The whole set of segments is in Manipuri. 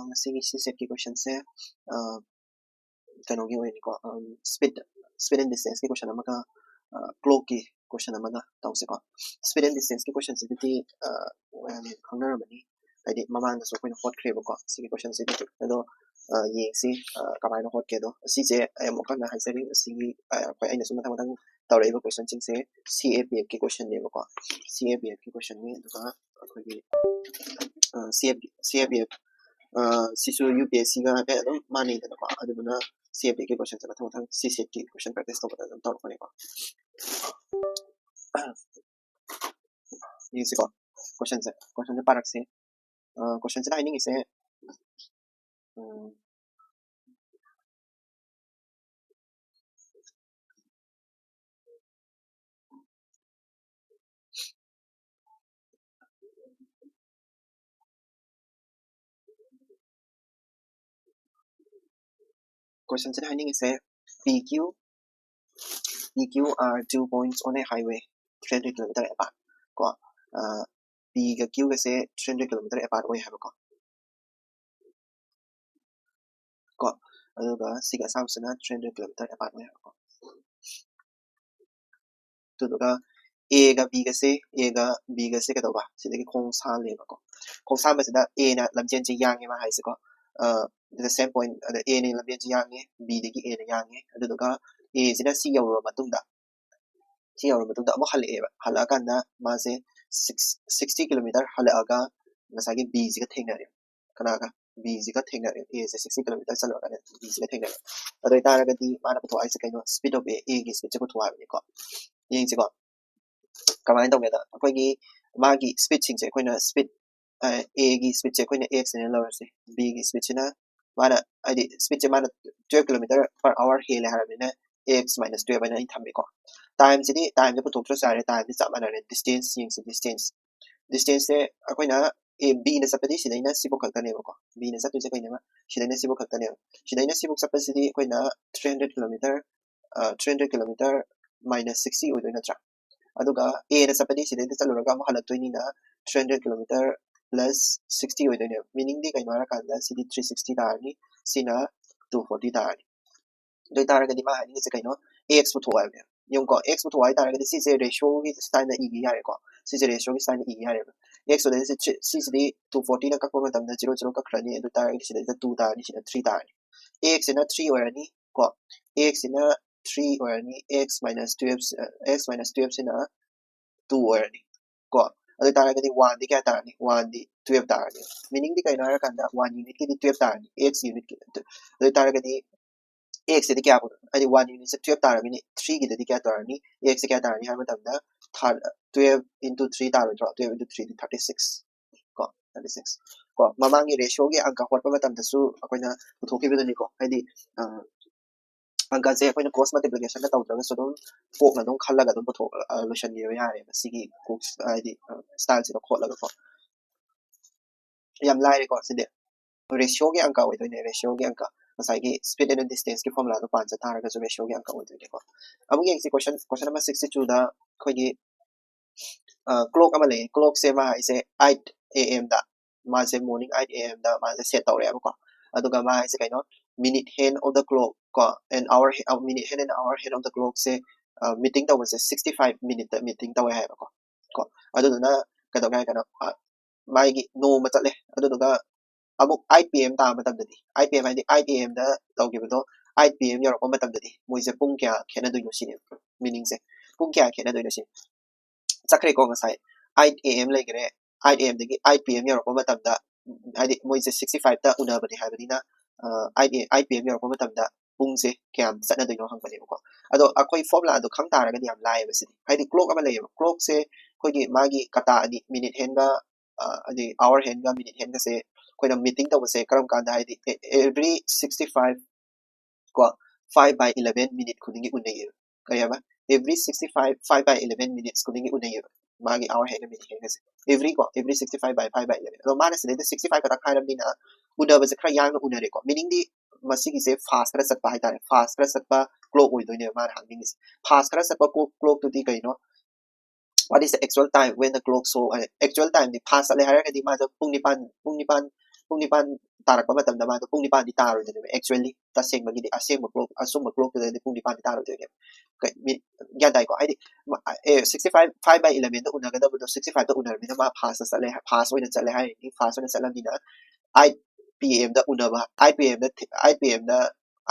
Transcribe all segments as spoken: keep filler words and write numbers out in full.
ꯉꯁꯤꯒꯤ ꯁꯤ ꯁꯦꯠꯀꯤ ꯀꯣꯏꯁꯟꯁꯦ ꯀꯩꯅꯣꯒꯤ ꯑꯣꯏꯅꯤꯀꯣ, speed speed and distanceꯀꯤ ꯀꯣꯏꯁꯟ ꯑꯃꯒ, clockꯀꯤ ꯀꯣꯏꯁꯟ ꯑꯃꯒ ꯇꯧꯁꯤꯀꯣ꯫ Speed and distanceꯀꯤ ꯀꯣꯏꯁꯟꯁꯤꯕꯨꯗꯤ ꯈꯪꯅꯔꯝꯃꯅꯤ, ꯍꯥꯏꯗꯤ ꯃꯃꯥꯡꯗꯁꯨ ꯑꯩꯈꯣꯏꯅ ꯍꯣꯠꯈ꯭ꯔꯦꯕꯀꯣ ꯁꯤꯒꯤ ꯀꯣꯏꯁꯟꯁꯤꯕꯨꯗꯤ꯫ ꯑꯗꯣ ꯌꯦꯡꯁꯤ ꯀꯃꯥꯏꯅ ꯍꯣꯠꯀꯦꯗꯣ꯫ ꯁꯤꯁꯦ ꯑꯩ ꯑꯃꯨꯛ ꯍꯟꯅ ꯍꯥꯏꯖꯔꯤ, ꯁꯤꯒꯤ ꯑꯩꯈꯣꯏ ꯑꯩꯅ ꯁꯨꯝ ꯃꯊꯪ ꯃꯊꯪ ꯇꯧꯔꯛꯏꯕ ꯀꯣꯏꯁꯟꯁꯤꯡꯁꯦ CAPFꯀꯤ ꯀꯣꯏꯁꯟꯅꯦꯕꯀꯣ꯫ CAPFꯀꯤ ꯀꯣꯏꯁꯟꯅꯤ꯫ ꯑꯗꯨꯒ ꯑꯩꯈꯣꯏꯒꯤ CAP CAPF ꯁꯤꯁꯨ UPSCꯒ ꯍꯥꯏꯐꯦꯠ ꯑꯗꯨꯝ ꯃꯥꯟꯅꯩꯗꯅꯀꯣ꯫ ꯑꯗꯨꯗꯨꯅ CAPFꯀꯤ ꯀꯣꯏꯁꯟꯁꯦ ꯃꯊꯪ ꯃꯊꯪ ꯁꯤ ꯁꯦꯠꯀꯤ ꯀꯣꯏꯁꯟ practice ꯇꯧꯕꯗ ꯑꯗꯨꯝ ꯇꯧꯔꯛꯄꯅꯦꯀꯣ꯫ ꯌꯦꯡꯁꯤꯀꯣ, ꯀꯣꯏꯁꯟꯁꯦ ꯀꯣꯏꯁꯟꯁꯦ ꯄꯥꯔꯛꯁꯤ꯫ ꯀꯣꯏꯁꯟꯁꯤꯗ ꯍꯥꯏꯅꯤꯡꯉꯤꯁꯦ, ꯀꯣꯏꯁꯟꯁꯤꯗ ꯍꯥꯏꯅꯤꯡꯉꯤꯁꯦ, PQ PQ are two points on a highway three hundred kilometer apart ꯀꯣ꯫ Pꯒ Qꯒꯁꯦ three hundred kilometer apart ꯑꯣꯏ ꯍꯥꯏꯕꯀꯣ꯫ ꯀꯣ ꯑꯗꯨꯒ ꯁꯤꯒ ꯑꯁꯥꯡꯕꯁꯤꯅ three hundred kilometer apart ꯑꯣꯏ ꯍꯥꯏꯕꯀꯣ꯫ ꯑꯗꯨꯗꯨꯒ Aꯒ Bꯒꯁꯦ Aꯒ Bꯒꯁꯦ ꯀꯩꯗꯧꯕ, ꯁꯤꯗꯒꯤ ꯈꯣꯡ ꯁꯥꯜꯂꯦꯕꯀꯣ꯫ ꯈꯣꯡ ꯁꯥꯟꯕꯁꯤꯗ Aꯅ ꯂꯝꯖꯦꯟꯁꯦ ꯌꯥꯡꯉꯦꯕ ꯍꯥꯏꯁꯦꯀꯣ꯫ The same point, ꯑꯗ Aꯅ ꯂꯝꯖꯦꯟꯁꯦ ꯌꯥꯡꯉꯦ, Bꯗꯒꯤ Aꯅ ꯌꯥꯡꯉꯦ꯫ ꯑꯗꯨꯗꯨꯒ Aꯁꯤꯅ ꯁꯤ ꯌꯧꯔꯕ ꯃꯇꯨꯡꯗ ꯁꯤ ꯌꯧꯔꯕ ꯃꯇꯨꯡꯗ ꯑꯃꯨꯛ ꯍꯜꯂꯛꯑꯦꯕ꯫ ꯍꯜꯂꯛꯑꯀꯥꯟꯗ ꯃꯥꯁꯦ six sixty kilometer ꯍꯜꯂꯛꯑꯒ ꯉꯁꯥꯏꯒꯤ Bꯁꯤꯒ ꯊꯦꯡꯅꯔꯦ꯫ ꯀꯅꯥꯒ? Bꯁꯤꯒ ꯊꯦꯡꯅꯔꯦ꯫ Aꯁꯦ sixty kilometer ꯆꯠꯂꯨꯔꯀꯥꯟꯗ Bꯁꯤꯒ ꯊꯦꯡꯅꯔꯦ꯫ ꯑꯗꯨ ꯑꯣꯏꯇꯥꯔꯒꯗꯤ ꯃꯥꯅ ꯄꯨꯊꯣꯛ ꯍꯥꯏꯁꯦ ꯀꯩꯅꯣ? Speed of A, Aꯒꯤ speedꯁꯦ ꯄꯨꯊꯣꯛ ꯍꯥꯏꯕꯅꯤꯀꯣ꯫ ꯌꯦꯡꯁꯤꯀꯣ, ꯀꯃꯥꯏꯅ ꯇꯧꯒꯦꯗ, ꯑꯩꯈꯣꯏꯒꯤ ꯃꯥꯒꯤ speedꯁꯤꯡꯁꯦ ꯑꯩꯈꯣꯏꯅ speed Aꯒꯤ speedꯁꯦ ꯑꯩꯈꯣꯏꯅ X ꯍꯥꯏꯅ ꯂꯧꯔꯁꯦ꯫ Bꯒꯤ speedꯁꯤꯅ ꯃꯥꯅ ꯍꯥꯏꯗꯤ speedꯁꯦ ꯃꯥꯅ twelve kilometer per hour ꯍꯦꯜꯂꯦ ꯍꯥꯏꯔꯕꯅꯤꯅ X minus twelve ꯍꯥꯏꯅ ꯑꯩ ꯊꯝꯃꯦꯀꯣ꯫ Timeꯁꯤꯗꯤ, timeꯗꯤ ꯄꯨꯊꯣꯛꯇ꯭ꯔꯁꯨ ꯌꯥꯔꯦ, timeꯗꯤ ꯆꯞ ꯃꯥꯟꯅꯔꯦ꯫ Distance ꯌꯦꯡꯁꯤ, distance꯫ Distanceꯁꯦ ꯑꯩꯈꯣꯏꯅ A, Bꯅ ꯆꯠꯄꯗꯤ ꯁꯤꯗꯩꯅ ꯁꯤꯐꯥꯎ ꯈꯛꯇꯅꯦꯕꯀꯣ꯫ Bꯅ ꯆꯠꯇꯣꯏꯁꯦ ꯀꯩꯅꯦꯕ? ꯁꯤꯗꯩꯅ ꯁꯤꯐꯥꯎ ꯈꯛꯇꯅꯦꯕ꯫ ꯁꯤꯗꯩꯅ ꯁꯤꯐꯥꯎ ꯆꯠꯄꯁꯤꯗꯤ ꯑꯩꯈꯣꯏꯅ three hundred kilometer, three hundred kilometer minus sixty ꯑꯣꯏꯗꯣꯏ ꯅꯠꯇ꯭ꯔꯥ? ꯑꯗꯨꯒ Aꯅ ꯆꯠꯄꯗꯤ ꯁꯤꯗꯩꯗ ꯆꯠꯂꯨꯔꯒ ꯑꯃꯨꯛ ꯍꯜꯂꯛꯇꯣꯏꯅꯤꯅ three hundred kilometer plus sixty ꯑꯣꯏꯗꯣꯏꯅꯦꯕ꯫ Meaning ꯗꯤ ꯀꯩꯅꯣ ꯍꯥꯏꯔꯀꯥꯟꯗ ꯁꯤꯗꯤ three sixty ꯇꯥꯔꯅꯤ, ꯁꯤꯅ two forty ꯇꯥꯔꯅꯤ꯫ ꯑꯗꯨ ꯑꯣꯏꯇꯥꯔꯒꯗꯤ ꯃꯥ ꯍꯥꯏꯅꯤꯡꯉꯤꯁꯦ ꯀꯩꯅꯣ? X ꯄꯨꯊꯣꯛꯑꯣ ꯍꯥꯏꯕꯅꯦ꯫ ꯌꯦꯡꯉꯨꯀꯣ, X ꯄꯨꯊꯣꯛꯑꯣ ꯍꯥꯏꯇꯥꯔꯒꯗꯤ ꯁꯤꯁꯦ ratio ꯒꯤ style ꯗ ꯏꯒꯦ ꯌꯥꯔꯦꯀꯣ꯫ ꯁꯤꯁꯦ ratio ꯒꯤ style ꯗ ꯏꯒꯦ ꯌꯥꯔꯦꯕ꯫ X ꯑꯗꯩ ꯁꯤ-, ꯁꯤꯁꯤꯗꯤ two forty ꯅ ꯀꯛꯄ ꯃꯇꯝꯗ zero zero ꯀꯛꯈ꯭ꯔꯅꯤ꯫ ꯑꯗꯨ ꯑꯣꯏꯇꯥꯔꯒꯗꯤ ꯁꯤꯗꯩꯗ two ꯇꯥꯔꯅꯤ, ꯁꯤꯗ three ꯇꯥꯔꯅꯤ꯫ X ꯁꯤꯅ three ꯑꯣꯏꯔꯅꯤ ꯀꯣ꯫ X ꯁꯤꯅ three ꯑꯣꯏꯔꯅꯤ꯫ X minus twelve, X minus twelve ꯁꯤꯅ two ꯑꯣꯏꯔꯅꯤ ꯀꯣ꯫ ꯑꯗꯨ ꯑꯣꯏꯇꯥꯔꯒꯗꯤ one ꯗꯤ ꯀꯌꯥ ꯇꯥꯔꯅꯤ? One ꯗꯤ twelve ꯇꯥꯔꯅꯤ꯫ Meaning ꯗꯤ ꯀꯩꯅꯣ ꯍꯥꯏꯔꯀꯥꯟꯗ one unit ꯀꯤꯗꯤ twelve ꯇꯥꯔꯅꯤ, X unit ꯀꯤ꯫ ꯑꯗꯨ ꯑꯣꯏꯇꯥꯔꯒꯗꯤ X ꯁꯤꯗꯤ ꯀꯌꯥ, ꯍꯥꯏꯗꯤ one unit ꯁꯦ twelve ꯇꯥꯔꯒꯅꯤ, three ꯒꯤꯗꯗꯤ ꯀꯌꯥ ꯇꯥꯔꯅꯤ? X ꯁꯦ ꯀꯌꯥ ꯇꯥꯔꯅꯤ ꯍꯥꯏꯕ ꯃꯇꯝꯗ, twelve into three ꯇꯥꯔꯣꯏꯗ꯭ꯔꯣ? Twelve into three ꯗꯤ thirty six ꯀꯣ, thirty six ꯀꯣ꯫ ꯃꯃꯥꯡꯒꯤ ratio ꯒꯤ ꯑꯪꯀ ꯍꯣꯠꯄ ꯃꯇꯝꯗꯁꯨ ꯑꯩꯈꯣꯏꯅ ꯄꯨꯊꯣꯛꯈꯤꯕꯗꯨꯅꯤꯀꯣ꯫ ꯍꯥꯏꯗꯤ, ꯑ, ꯑꯪꯀꯁꯦ ꯑꯩꯈꯣꯏꯅ cross multiplication ꯒ ꯇꯧꯗ꯭ꯔꯒꯁꯨ ꯑꯗꯨꯝ ꯀꯣꯛꯅ ꯑꯗꯨꯝ ꯈꯜꯂꯒ ꯑꯗꯨꯝ ꯄꯨꯊꯣꯛ-, ꯑ, ꯂꯣꯏꯁꯤꯟꯕꯤꯕ ꯌꯥꯔꯦꯕ ꯁꯤꯒꯤ ꯀꯣꯛ, ꯍꯥꯏꯗꯤ, ꯑ, style ꯁꯤꯗ ꯈꯣꯠꯂꯒꯀꯣ꯫ ꯌꯥꯝ ꯂꯥꯏꯔꯦꯀꯣ ꯁꯤꯗꯤ꯫ Ratio ꯒꯤ ꯑꯪꯀ ꯑꯣꯏꯗꯣꯏꯅꯦ, ratio ꯒꯤ ꯑꯪꯀ꯫ ꯉꯁꯥꯏꯒꯤ speed and distance ꯀꯤ formula ꯗꯣ ꯄꯥꯟꯖ ꯇꯥꯔꯒꯁꯨ ratio ꯒꯤ ꯑꯪꯀ ꯑꯣꯏꯗꯣꯏꯅꯦꯀꯣ꯫ ꯑꯃꯨꯛ ꯌꯦꯡꯁꯤ, question, question number sixty two ꯗ ꯑꯩꯈꯣꯏꯒꯤ, ꯑ, clock ꯑꯃ ꯂꯩꯌꯦ꯫ Clock ꯁꯦ ꯃꯥ ꯍꯥꯏꯁꯦ eight A M ꯗ, ꯃꯥꯁꯦ morning eight A M ꯗ ꯃꯥꯁꯦ set ꯇꯧꯔꯦꯕꯀꯣ꯫ ꯑꯗꯨꯒ ꯃꯥ ꯍꯥꯏꯁꯦ ꯀꯩꯅꯣ, minute hand of the clock ꯀꯣ, an hour, minute hand and hour hand of the clock ꯁꯦ, ꯑ, meeting ꯇꯧꯕꯁꯦ sixty five minute ꯇ meeting ꯇꯧꯋꯦ ꯍꯥꯏꯕꯀꯣ꯫ ꯀꯣ, ꯑꯗꯨꯗꯨꯅ ꯀꯩꯗꯧꯒꯦ ꯍꯥꯏ ꯀꯥꯟꯗ, ꯑ, ꯃꯥꯒꯤ ꯅꯣꯡꯃ ꯆꯠꯂꯦ꯫ ꯑꯗꯨꯗꯨꯒ ꯑꯃꯨꯛ eight P M ꯇꯥꯕ ꯃꯇꯝꯗꯗꯤ, eight P M ꯍꯥꯏꯗꯤ eight A M ꯗ ꯇꯧꯈꯤꯕꯗꯣ, eight P M ꯌꯧꯔꯛꯄ ꯃꯇꯝꯗꯗꯤ ꯃꯣꯏꯁꯦ ꯄꯨꯡ ꯀꯌꯥ ꯈꯦꯠꯅꯗꯣꯏꯅꯣ ꯁꯤꯅꯦꯕ meaning ꯁꯦ꯫ ꯄꯨꯡ ꯀꯌꯥ ꯈꯦꯠꯅꯗꯣꯏꯅꯣ ꯁꯤ꯫ ꯆꯠꯈ꯭ꯔꯦꯀꯣ ꯉꯁꯥꯏ, eight A M ꯂꯩꯈꯔꯦ, eight A M ꯗꯒꯤ eight P M ꯌꯧꯔꯛꯄ ꯃꯇꯝꯗ, ꯍꯥꯏꯗꯤ ꯃꯣꯏꯁꯦ sixty five ꯇ ꯎꯅꯕꯅꯦ ꯍꯥꯏꯕꯅꯤꯅ, ꯑ, eight A-, eight P M ꯌꯧꯔꯛꯄ ꯃꯇꯝꯗ ꯄꯨꯡꯁꯦ ꯀꯌꯥꯝ ꯆꯠꯅꯗꯣꯏꯅꯣ ꯍꯪꯕꯅꯦꯕꯀꯣ꯫ ꯑꯗꯣ ꯑꯩꯈꯣꯏ formula ꯗꯣ ꯈꯪ ꯇꯥꯔꯒꯗꯤ ꯌꯥꯝ ꯂꯥꯏꯌꯦꯕ ꯁꯤꯗꯤ꯫ ꯍꯥꯏꯗꯤ clock ꯑꯃ ꯂꯩꯌꯦꯕ, clock ꯁꯦ ꯑꯩꯈꯣꯏꯒꯤ ꯃꯥꯒꯤ ꯀꯇꯥ ꯑꯅꯤ, minute hand ꯒ, ꯑ, ꯑꯗꯩ hour hand ꯒ minute hand ꯒꯁꯦ ꯑꯩꯈꯣꯏꯅ meeting ꯇꯧꯕꯁꯦ ꯀꯔꯝ ꯀꯥꯟꯗ, ꯍꯥꯏꯗꯤ, e-, every sixty five ꯀꯣ, five by eleven minute ꯈꯨꯗꯤꯡꯒꯤ ꯎꯅꯩꯌꯦꯕ꯫ ꯀꯔꯤ ꯍꯥꯏꯕ? Every sixty five, five by eleven minutes ꯈꯨꯗꯤꯡꯒꯤ ꯎꯅꯩꯌꯦꯕ꯫ ꯃꯥꯒꯤ hour hand ꯒ minute hand ꯒꯁꯦ꯫ Every ꯀꯣ, every sixty five by five by eleven꯫ ꯑꯗꯣ ꯃꯥꯅ ꯁꯤꯗꯩꯗ sixty five ꯈꯛꯇꯪ ꯍꯥꯏꯔꯕꯅꯤꯅ ꯎꯅꯕꯁꯦ ꯈꯔ ꯌꯥꯡꯅ ꯎꯅꯔꯦꯀꯣ꯫ Meaning ꯗꯤ ꯃꯁꯤꯒꯤꯁꯦ fast ꯈꯔ ꯆꯠꯄ ꯍꯥꯏꯇꯥꯔꯦ꯫ Fast ꯈꯔ ꯆꯠꯄ clock ꯑꯣꯏꯗꯣꯏꯅꯦꯕ ꯃꯥꯅ ꯍꯪꯅꯤꯡꯉꯤꯁꯦ꯫ Fast ꯈꯔ ꯆꯠꯄ clock, clock ꯇꯨꯗꯤ ꯀꯩꯅꯣ? What is the actual time when the clock show? Actual time ꯗꯤ ꯐꯥꯁ ꯆꯠꯂꯦ ꯍꯥꯏꯔꯒꯗꯤ ꯃꯥꯗꯣ ꯄꯨꯡ ꯅꯤꯄꯥꯟ ꯄꯨꯡ ꯅꯤꯄꯥꯟ ꯄꯨꯡ ꯅꯤꯄꯥꯟ ꯇꯥꯔꯛꯄ ꯃꯇꯝꯗ ꯃꯥꯗꯣ ꯄꯨꯡ ꯅꯤꯄꯥꯟꯗꯤ ꯇꯥꯔꯣꯏꯗꯣꯏꯅꯦꯕ꯫ Actually, ꯇꯁꯦꯡꯕꯒꯤꯗꯤ ꯑꯁꯦꯡꯕ ꯀ꯭ꯂꯣꯛ ꯑꯆꯨꯝꯕ ꯀ꯭ꯂꯣꯛꯇꯨꯗꯗꯤ ꯄꯨꯡ ꯅꯤꯄꯥꯟꯗꯤ ꯇꯥꯔꯣꯏꯗꯣꯏꯅꯦꯕ꯫ ꯒ꯭ꯌꯥꯟ ꯇꯥꯏꯀꯣ? ꯍꯥꯏꯗꯤ sixty five five by ꯏꯂꯚꯦꯟꯗ ꯎꯅꯒꯗꯕꯗꯣ sixty ꯐꯥꯏꯚꯇ ꯎꯅꯔꯕꯅꯤꯅ ꯃꯥ ꯐꯥꯁꯇ ꯆꯠꯂꯦ ꯐꯥꯁ ꯑꯣꯏꯅ ꯆꯠꯂꯦ ꯍꯥꯏꯔꯅꯤ꯫ ꯐꯥꯁ ꯑꯣꯏꯅ ꯆꯠꯂꯕꯅꯤꯅ ꯑꯥꯏꯠ ꯄꯤ ꯑꯦꯝꯗ ꯎꯅꯕ ꯑꯥꯏꯠ ꯄꯤ ꯑꯦꯝꯗ ꯑꯥꯏꯠ ꯄꯤ ꯑꯦꯝꯗ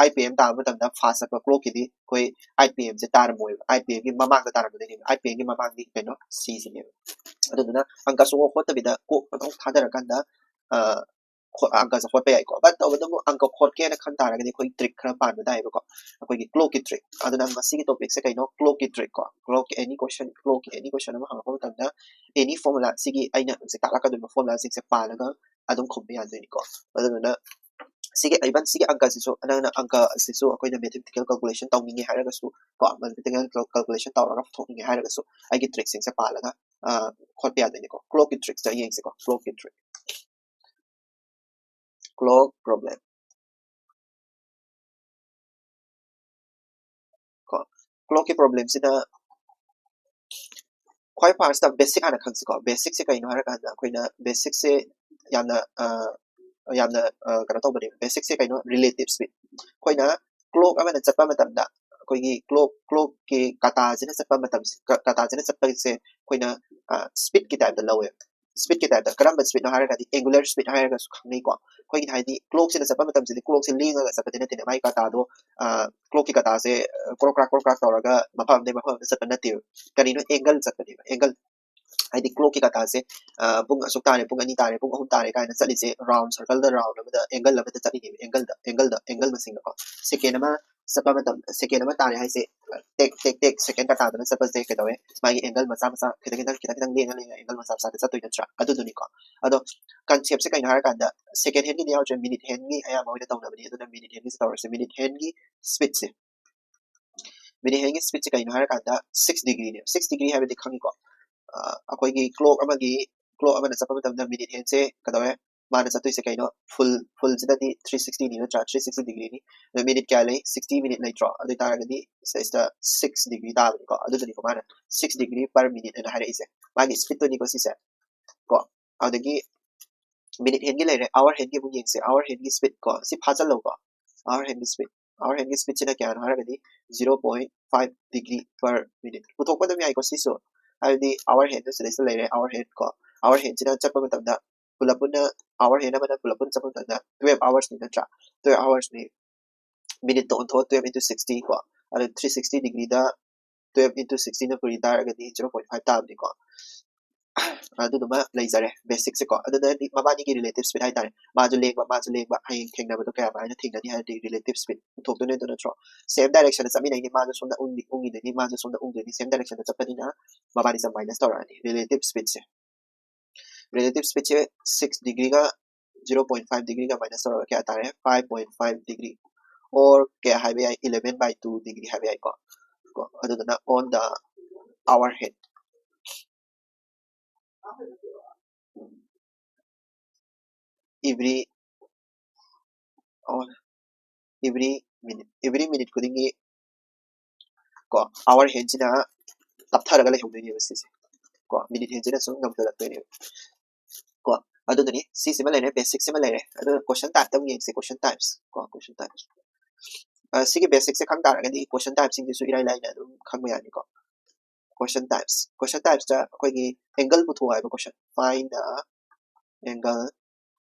ꯑꯥꯏꯠ ꯄꯤ ꯑꯦꯝ ꯇꯥꯕ ꯃꯇꯝꯗ ꯐꯥꯁ ꯆꯠꯄ ꯀ꯭ꯂꯣꯛꯀꯤꯗꯤ ꯑꯩꯈꯣꯏ ꯑꯥꯏꯠ ꯄꯤ ꯑꯦꯝꯁꯦ ꯇꯥꯔꯝꯃꯣꯏꯕ꯫ ꯑꯥꯏꯠ ꯄꯤ ꯑꯦꯝꯒꯤ ꯃꯃꯥꯡꯗ ꯇꯥꯔꯝꯒꯗꯣꯏꯅꯦꯕ꯫ ꯑꯥꯏꯠ ꯄꯤ ꯑꯦꯝꯒꯤ ꯃꯃꯥꯡꯒꯤ ꯀꯩꯅꯣ ꯁꯤꯁꯤꯅꯦꯕ꯫ ꯑꯗꯨꯗꯨꯅ ꯑꯪꯀ ꯁꯨꯡꯍꯣꯠ ꯍꯣꯠꯇꯕꯤꯗ ꯀꯣꯛ ꯑꯗꯨꯝ ꯊꯥꯗꯔꯀꯥꯟꯗ ꯑꯪꯀꯁꯦ ꯍꯣꯠꯄ ꯌꯥꯏꯀꯣ꯫ But ꯇꯧꯕꯇꯕꯨ ꯑꯪꯀ ꯍꯣꯠꯀꯦꯅ ꯈꯟ ꯇꯥꯔꯒꯗꯤ ꯑꯩꯈꯣꯏ ꯇ꯭ꯔꯤꯛ ꯈꯔ ꯄꯥꯟꯕ ꯇꯥꯏꯌꯦꯕꯀꯣ꯫ ꯑꯩꯈꯣꯏꯒꯤ ꯀ꯭ꯂꯣꯛꯀꯤ ꯇ꯭ꯔꯤꯛ꯫ ꯑꯗꯨꯅ ꯉꯁꯤꯒꯤ ꯇꯣꯄꯤꯛꯁꯦ ꯀꯩꯅꯣ? ꯀ꯭ꯂꯣꯛꯀꯤ ꯇ꯭ꯔꯤꯛ ꯀꯣ꯫ ꯀ꯭ꯂꯣꯛꯀꯤ ꯑꯦꯅꯤ ꯀꯣꯏꯁꯟ ꯀ꯭ꯂꯣꯛꯀꯤ ꯑꯦꯅꯤ ꯀꯣꯏꯁꯟ ꯑꯃ ꯍꯪꯉꯛꯄ ꯃꯇꯝꯗ ꯑꯦꯅꯤ ꯐꯣꯔꯃꯨꯂꯥ ꯁꯤꯒꯤ ꯑꯩꯅ ꯍꯧꯖꯤꯛ ꯇꯥꯛꯂꯛꯀꯗꯧꯔꯤꯕ ꯐꯣꯔꯃꯨꯂꯥꯁꯤꯡꯁꯦ ꯄꯥꯜꯂꯒ ꯑꯗꯨꯝ ꯈꯨꯝꯕ ꯌꯥꯗꯣꯏꯅꯤꯀꯣ꯫ ꯑꯗꯨꯗꯨꯅ ꯁꯤꯒꯤ ꯏꯚꯟ ꯁꯤꯒꯤ ꯑꯪꯀꯁꯤꯁꯨ ꯅꯪꯅ ꯑꯪꯀ ꯑꯁꯤꯁꯨ ꯑꯩꯈꯣꯏꯅ ꯃꯦꯊꯃꯦꯇꯤꯀꯦꯜ ꯀꯥꯜꯀꯨꯂꯦꯁꯟ ꯇꯧꯅꯤꯡꯉꯦ ꯍꯥꯏꯔꯒꯁꯨ ꯀꯣ, ꯃꯦꯊꯃꯦꯇꯤꯀꯦꯜ ꯀꯥꯜꯀꯨꯂꯦꯁꯟ ꯇꯧꯔꯒ ꯄꯨꯊꯣꯛꯅꯤꯡꯉꯦ ꯍꯥꯏꯔꯒꯁꯨ ꯑꯩꯒꯤ ꯇ꯭ꯔꯤꯛꯁꯤꯡꯁꯦ ꯄꯥꯜꯂꯒ ꯈꯣꯠꯄ ꯌꯥꯗꯣꯏꯅꯤꯀꯣ꯫ ꯀ꯭ꯂꯣꯛꯀꯤ ꯇ꯭ꯔꯤꯛꯁꯇ ꯌꯦꯡꯁꯤꯀꯣ꯫ ꯀ꯭ꯂꯣꯛꯀꯤ ꯇ꯭ꯔꯤꯛ꯫ Clock problem. ꯀꯣ, ꯀ꯭ꯂꯣꯛꯀꯤ ꯄ꯭ꯔꯣꯕ꯭ꯂꯦꯝꯁꯤꯗ ꯈ꯭ꯋꯥꯏ ꯐꯥꯔꯁꯇ ꯕꯦꯁꯤꯛ ꯍꯥꯟꯅ ꯈꯪꯁꯤꯀꯣ꯫ ꯕꯦꯁꯤꯛꯁꯦ ꯀꯩꯅꯣ ꯍꯥꯏꯔꯀꯥꯟꯗ ꯑꯩꯈꯣꯏꯅ ꯕꯦꯁꯤꯛꯁꯦ ꯌꯥꯝꯅ ꯌꯥꯝꯅ ꯀꯩꯅꯣ ꯇꯧꯕꯅꯦꯕ꯫ ꯕꯦꯁꯤꯛꯁꯦ ꯀꯩꯅꯣ? Relative speed. ꯑꯩꯈꯣꯏꯅ ꯀ꯭ꯂꯣꯛ ꯑꯃꯅ ꯆꯠꯄ ꯃꯇꯝꯗ ꯑꯩꯈꯣꯏꯒꯤ ꯀ꯭ꯂꯣꯛ ꯀ꯭ꯂꯣꯛꯀꯤ ꯀꯇꯥꯁꯤꯅ ꯆꯠꯄ ꯃꯇꯝꯁꯤ ꯀꯇꯥꯁꯤꯅ ꯆꯠꯄꯁꯦ ꯑꯩꯈꯣꯏꯅ ꯁ꯭ꯄꯤꯠꯀꯤ ꯇꯥꯏꯞꯇ ꯂꯧꯋꯦꯕ꯫ ꯁ꯭ꯄꯤꯠꯀꯤ ꯇꯥꯏꯞꯇ ꯀꯔꯝꯕ ꯁ꯭ꯄꯤꯠꯅꯣ ꯍꯥꯏꯔꯒꯗꯤ ꯑꯦꯡꯒꯨꯂꯔ ꯁ꯭ꯄꯤꯠ ꯍꯥꯏꯔꯒꯁꯨ ꯈꯪꯅꯩꯀꯣ꯫ ꯑꯩꯈꯣꯏꯒꯤ ꯍꯥꯏꯗꯤ ꯀ꯭ꯂꯣꯛꯁꯤꯅ ꯆꯠꯄ ꯃꯇꯝꯁꯤꯗꯤ ꯀ꯭ꯂꯣꯛꯁꯦ ꯂꯦꯡꯉꯒ ꯆꯠꯄꯗꯤ ꯅꯠꯇꯦꯅꯦ꯫ ꯃꯥꯒꯤ ꯀꯇꯥꯗꯣ ꯀ꯭ꯂꯣꯛꯀꯤ ꯀꯇꯥꯁꯦ ꯀ꯭ꯔꯣꯛ ꯀ꯭ꯔꯥꯛ ꯀ꯭ꯔꯣꯛ ꯀ꯭ꯔꯥꯛ ꯇꯧꯔꯒ ꯃꯐꯝ ꯑꯃꯗꯒꯤ ꯃꯐꯝ ꯑꯃꯗ ꯆꯠꯄ ꯅꯠꯇꯦꯕ꯫ ꯀꯔꯤꯅꯣ? ꯑꯦꯡꯒꯜ ꯆꯠꯄꯅꯦꯕ꯫ ꯑꯦꯡꯒꯜ ꯍꯥꯏꯗꯤ ꯀ꯭ꯂꯣꯛꯀꯤ ꯀꯇꯥꯁꯦ ꯄꯨꯡ ꯑꯁꯨꯛ ꯇꯥꯔꯦ, ꯄꯨꯡ ꯑꯅꯤ ꯇꯥꯔꯦ, ꯄꯨꯡ ꯑꯍꯨꯝ ꯇꯥꯔꯦ ꯀꯥꯏꯅ ꯆꯠꯂꯤꯁꯦ ꯔꯥꯎꯟ ꯁꯔꯀꯜꯗ ꯔꯥꯎꯟ ꯑꯃꯗ ꯑꯦꯡꯒꯜ ꯑꯃꯗ ꯆꯠꯂꯤꯅꯦꯕ꯫ ꯑꯦꯡꯒꯜꯗ ꯑꯦꯡꯒꯜꯗ ꯑꯦꯡꯒꯜ ꯃꯁꯤꯡꯗꯀꯣ꯫ ꯁꯦꯀꯦꯟ ꯑꯃ ꯆꯠꯄ ꯃꯇꯝ ꯁꯦꯀꯦꯟ ꯑꯃ ꯇꯥꯔꯦ ꯍꯥꯏꯁꯦ ꯇꯦꯛ ꯇꯦꯛ ꯇꯦꯛ ꯁꯦꯀꯦꯟ ꯀꯇꯥꯗꯅ ꯆꯠꯄꯁꯦ ꯀꯩꯗꯧꯋꯦ? ꯃꯥꯒꯤ ꯑꯦꯡꯒꯜ ꯃꯆꯥ ꯃꯆꯥ ꯈꯤꯇꯪ ꯈꯤꯇꯪ ꯈꯤꯇꯪ ꯈꯤꯇꯪ ꯂꯦꯡꯉ ꯂꯦꯡꯉ ꯑꯦꯡꯒꯜ ꯃꯆꯥ ꯃꯆꯥꯗ ꯆꯠꯇꯣꯏ ꯅꯠꯇ꯭ꯔꯥ? ꯑꯗꯨꯗꯨꯅꯤꯀꯣ꯫ ꯑꯗꯣ ꯀꯟꯁꯦꯞꯁꯦ ꯀꯩꯅꯣ ꯍꯥꯏꯔꯀꯥꯟꯗ ꯁꯦꯀꯦꯟ ꯍꯦꯟꯒꯤꯗꯤ ꯌꯥꯎꯗ꯭ꯔꯦ, ꯃꯤꯅꯤꯠ ꯍꯦꯟꯒꯤ ꯑꯌꯥꯝꯕ ꯑꯣꯏꯅ ꯇꯧꯅꯕꯅꯤ꯫ ꯑꯗꯨꯅ ꯃꯤꯅꯤꯠ ꯍꯦꯟꯒꯤꯁꯦ ꯇꯧꯔꯁꯦ꯫ ꯃꯤꯅꯤꯠ ꯍꯦꯟꯒꯤ ꯁ꯭ꯄꯤꯠꯁꯦ ꯃꯤꯅꯤꯠ ꯍꯦꯟꯒꯤ ꯁ꯭ꯄꯤꯠꯁꯦ ꯀꯩꯅꯣ ꯍꯥꯏꯔꯀꯥꯟꯗ ꯁꯤꯛꯁ ꯗꯤꯒ꯭ꯔꯤꯅꯦꯕ꯫ ꯁꯤꯛꯁ ꯗꯤꯒ꯭ꯔꯤ ꯍꯥꯏꯕꯗꯤ ꯈꯪꯉꯤꯀꯣ? ꯑꯩꯈꯣꯏꯒꯤ ꯀ꯭ꯂꯣꯛ ꯑꯃꯒꯤ ꯀ꯭ꯂꯣꯛ ꯑꯃꯅ ꯆꯠꯄ ꯃꯇꯝꯗ ꯃꯤꯅꯤꯠ ꯍꯦꯟꯁꯦ ꯀꯩꯗꯧꯋꯦ? ꯃꯥꯅ ꯆꯠꯇꯣꯏꯁꯦ ꯀꯩꯅꯣ? ꯐꯨꯜ ꯐꯨꯜꯁꯤꯗꯗꯤ ꯊ꯭ꯔꯤ ꯁꯤꯛꯁꯇꯤꯅꯤ ꯅꯠꯇ꯭ꯔꯥ? ꯊ꯭ꯔꯤ ꯁꯤꯛꯁꯇꯤ ꯗꯤꯒ꯭ꯔꯤꯅꯤ꯫ ꯑꯗꯣ ꯃꯤꯅꯤꯠ ꯀꯌꯥ ꯂꯩ? ꯁꯤꯛꯁꯇꯤ ꯃꯤꯅꯤꯠ ꯂꯩꯇ꯭ꯔꯣ? ꯑꯗꯨ ꯑꯣꯏꯇꯥꯔꯒꯗꯤ ꯁꯤꯗꯩꯁꯤꯗ ꯁꯤꯛꯁ ꯗꯤꯒ꯭ꯔꯤ ꯇꯥꯕꯅꯤꯀꯣ꯫ ꯑꯗꯨꯗꯨꯅꯤꯀꯣ ꯃꯥꯅ ꯁꯤꯛꯁ ꯗꯤꯒ꯭ꯔꯤ ꯄꯔ ꯃꯤꯅꯤꯠ ꯍꯥꯏꯅ ꯍꯥꯏꯔꯛꯏꯁꯦ꯫ ꯃꯥꯒꯤ ꯁ꯭ꯄꯤꯠꯇꯨꯅꯤꯀꯣ ꯁꯤꯁꯦ꯫ ꯀꯣ ꯑꯗꯒꯤ ꯃꯤꯅꯤꯠ ꯍꯦꯟꯒꯤ ꯂꯩꯔꯦ, ꯑꯋꯔ ꯍꯦꯟꯒꯤ ꯑꯃꯨꯛ ꯌꯦꯡꯁꯦ꯫ ꯑꯋꯔ ꯍꯦꯟꯒꯤ ꯁ꯭ꯄꯤꯠ ꯀꯣ ꯁꯤ ꯐꯥꯖꯜꯂꯧꯀꯣ꯫ ꯑꯋꯔ ꯍꯦꯟꯒꯤ ꯁ꯭ꯄꯤꯠ ꯑꯋꯔ ꯍꯦꯟꯒꯤ ꯁ꯭ꯄꯤꯠꯁꯤꯅ ꯀꯌꯥꯅꯣ ꯍꯥꯏꯔꯒꯗꯤ zero point five degree per minute ꯄꯨꯊꯣꯛꯄ ꯑꯗꯨꯝ ꯌꯥꯏꯀꯣ ꯁꯤꯁꯨ꯫ ꯍꯥꯏꯕꯗꯤ ꯑꯋꯔ ꯍꯦꯟꯗꯨ ꯁꯤꯗꯩꯁꯤꯗ ꯂꯩꯔꯦ꯫ ꯑꯋꯔ ꯍꯦꯟ ꯀꯣ ꯑꯋꯔ ꯍꯦꯟꯁꯤꯅ ꯆꯠꯄ ꯃꯇꯝꯗ ꯄꯨꯂꯞ ꯄꯨꯟꯅ ꯑꯋꯔ ꯍꯦꯟ ꯑꯃꯅ ꯄꯨꯂꯞ ꯄꯨꯟꯅ ꯆꯠꯄ ꯃꯇꯝꯗ ꯇꯨꯋꯦꯜꯐ ꯑꯋꯔꯁꯅꯤ ꯅꯠꯇ꯭ꯔꯥ? ꯇꯨꯋꯦꯜꯐ ꯑꯋꯔꯁꯅꯤ꯫ ꯃꯤꯅꯤꯠꯇꯣ ꯑꯣꯟꯊꯣꯛꯑ ꯇꯨꯋꯦꯜꯐ ꯏꯟꯇꯨ ꯁꯤꯛꯁꯇꯤ ꯀꯣ ꯑꯗꯨ ꯊ꯭ꯔꯤ ꯁꯤꯛꯁꯇꯤ ꯗꯤꯒ꯭ꯔꯤꯗ ꯇꯨꯋꯦꯜꯐ ꯏꯟꯇꯨ ꯁꯤꯛꯁꯇꯤꯅ ꯄꯨꯔꯤ ꯇꯥꯔꯒꯗꯤ ꯖꯤꯔꯣ ꯄꯣꯏꯟ ꯐꯥꯏꯚ ꯇꯥꯕꯅꯤꯀꯣ꯫ ꯑꯗꯨꯗꯨꯃ ꯂꯩꯖꯔꯦ ꯕꯦꯁꯤꯛꯁꯦꯀꯣ꯫ ꯑꯗꯨꯗꯗꯤ ꯃꯕꯥꯅꯤꯒꯤ ꯔꯤꯂꯦꯇꯤꯚ ꯁ꯭ꯄꯤꯠ ꯍꯥꯏꯇꯥꯔꯦ, ꯃꯥꯁꯨ ꯂꯦꯡꯕ ꯃꯥꯁꯨ ꯂꯦꯡꯕ, ꯍꯌꯦꯡ ꯊꯦꯡꯅꯕꯗꯣ ꯀꯌꯥꯃꯥꯏꯅ ꯊꯦꯡꯅꯅꯤ ꯍꯥꯏꯔꯗꯤ ꯔꯤꯂꯦꯇꯤꯚ ꯁ꯭ꯄꯤꯠ ꯄꯨꯊꯣꯛꯇꯣꯏꯅꯦ ꯑꯗꯨ ꯅꯠꯇ꯭ꯔꯣ? ꯁꯦꯝ ꯗꯥꯏꯔꯦꯛꯁꯟꯗ ꯆꯠꯃꯤꯟꯅꯩꯅꯦ, ꯃꯥꯁꯨ ꯁꯣꯝꯗ ꯎꯪꯗꯤ ꯎꯪꯉꯤꯗꯣꯏꯅꯤ, ꯃꯥꯁꯨ ꯁꯣꯝꯗ ꯎꯪꯗꯣꯏꯅꯤ, ꯁꯦꯝ ꯗꯥꯏꯔꯦꯛꯁꯟꯗ ꯆꯠꯄꯅꯤꯅ ꯃꯕꯥꯅꯤꯁꯦ ꯃꯥꯏꯅꯁ ꯇꯧꯔꯛꯑꯅꯤ ꯔꯤꯂꯦꯇꯤꯚ ꯁ꯭ꯄꯤꯠꯁꯦ꯫ ꯔꯤꯂꯦꯇꯤꯚ ꯁ꯭ꯄꯤꯠꯁꯦ ꯁꯤꯛꯁ ꯗꯤꯒ꯭ꯔꯤꯒ ꯖꯤꯔꯣ ꯄꯣꯏꯟ ꯐꯥꯏꯚ ꯗꯤꯒ꯭ꯔꯤꯒ ꯃꯥꯏꯅꯁ ꯇꯧꯔꯒ ꯀꯌꯥ ꯇꯥꯔꯦ? Five point five degree, or ꯀꯌꯥ ꯍꯥꯏꯕ ꯌꯥꯏ? ꯏꯂꯦꯚꯦꯟ ꯕꯥꯏ ꯇꯨ ꯗꯤꯒ꯭ꯔꯤ ꯍꯥꯏꯕ ꯌꯥꯏꯀꯣ꯫ ꯀꯣ ꯑꯗꯨꯗꯨꯅ on the hour hand, every ꯑꯣ ꯑꯦꯚ꯭ꯔꯤ ꯃꯤꯅꯤꯠ ꯑꯦꯚ꯭ꯔꯤ ꯃꯤꯅꯤꯠ ꯈꯨꯗꯤꯡꯒꯤ ꯀꯣ ꯑꯋꯔ ꯍꯦꯟꯁꯤꯅ ꯇꯞꯊꯔꯒ ꯂꯩꯍꯧꯗꯣꯏꯅꯦꯕ ꯁꯤꯁꯦ꯫ ꯀꯣ ꯃꯤꯅꯤꯠ ꯍꯦꯟꯁꯤꯅ ꯁꯨꯝ ꯉꯝꯊꯔꯛꯇꯣꯏꯅꯦꯕ꯫ ꯀꯣ ꯑꯗꯨꯗꯨꯅꯤ ꯁꯤꯁꯤꯃ ꯂꯩꯔꯦ, ꯕꯦꯁꯤꯛꯁꯤꯃ ꯂꯩꯔꯦ꯫ ꯑꯗꯨ ꯀꯣꯏꯁꯟ ꯇꯥꯏꯞꯇ ꯑꯃꯨꯛ ꯌꯦꯡꯁꯦ꯫ ꯀꯣꯏꯁꯟ ꯇꯥꯏꯞꯁ ꯀꯣ ꯀꯣꯏꯁꯟ ꯇꯥꯏꯞꯁ ꯁꯤꯒꯤ ꯕꯦꯁꯤꯛꯁꯦ ꯈꯪ ꯇꯥꯔꯒꯗꯤ ꯀꯣꯏꯁꯟ ꯇꯥꯏꯞꯁꯤꯡꯁꯤꯁꯨ ꯏꯔꯥꯏ ꯂꯥꯏꯅ ꯑꯗꯨꯝ ꯈꯪꯕ ꯌꯥꯅꯤꯀꯣ꯫ ꯀꯣꯏꯁꯟ ꯇꯥꯏꯞꯁ ꯀꯣꯏꯁꯟ ꯇꯥꯏꯞꯁꯇ ꯑꯩꯈꯣꯏꯒꯤ ꯑꯦꯡꯒꯜ ꯄꯨꯊꯣꯛꯑꯣ ꯍꯥꯏꯕ ꯀꯣꯏꯁꯟ꯫ Find the angle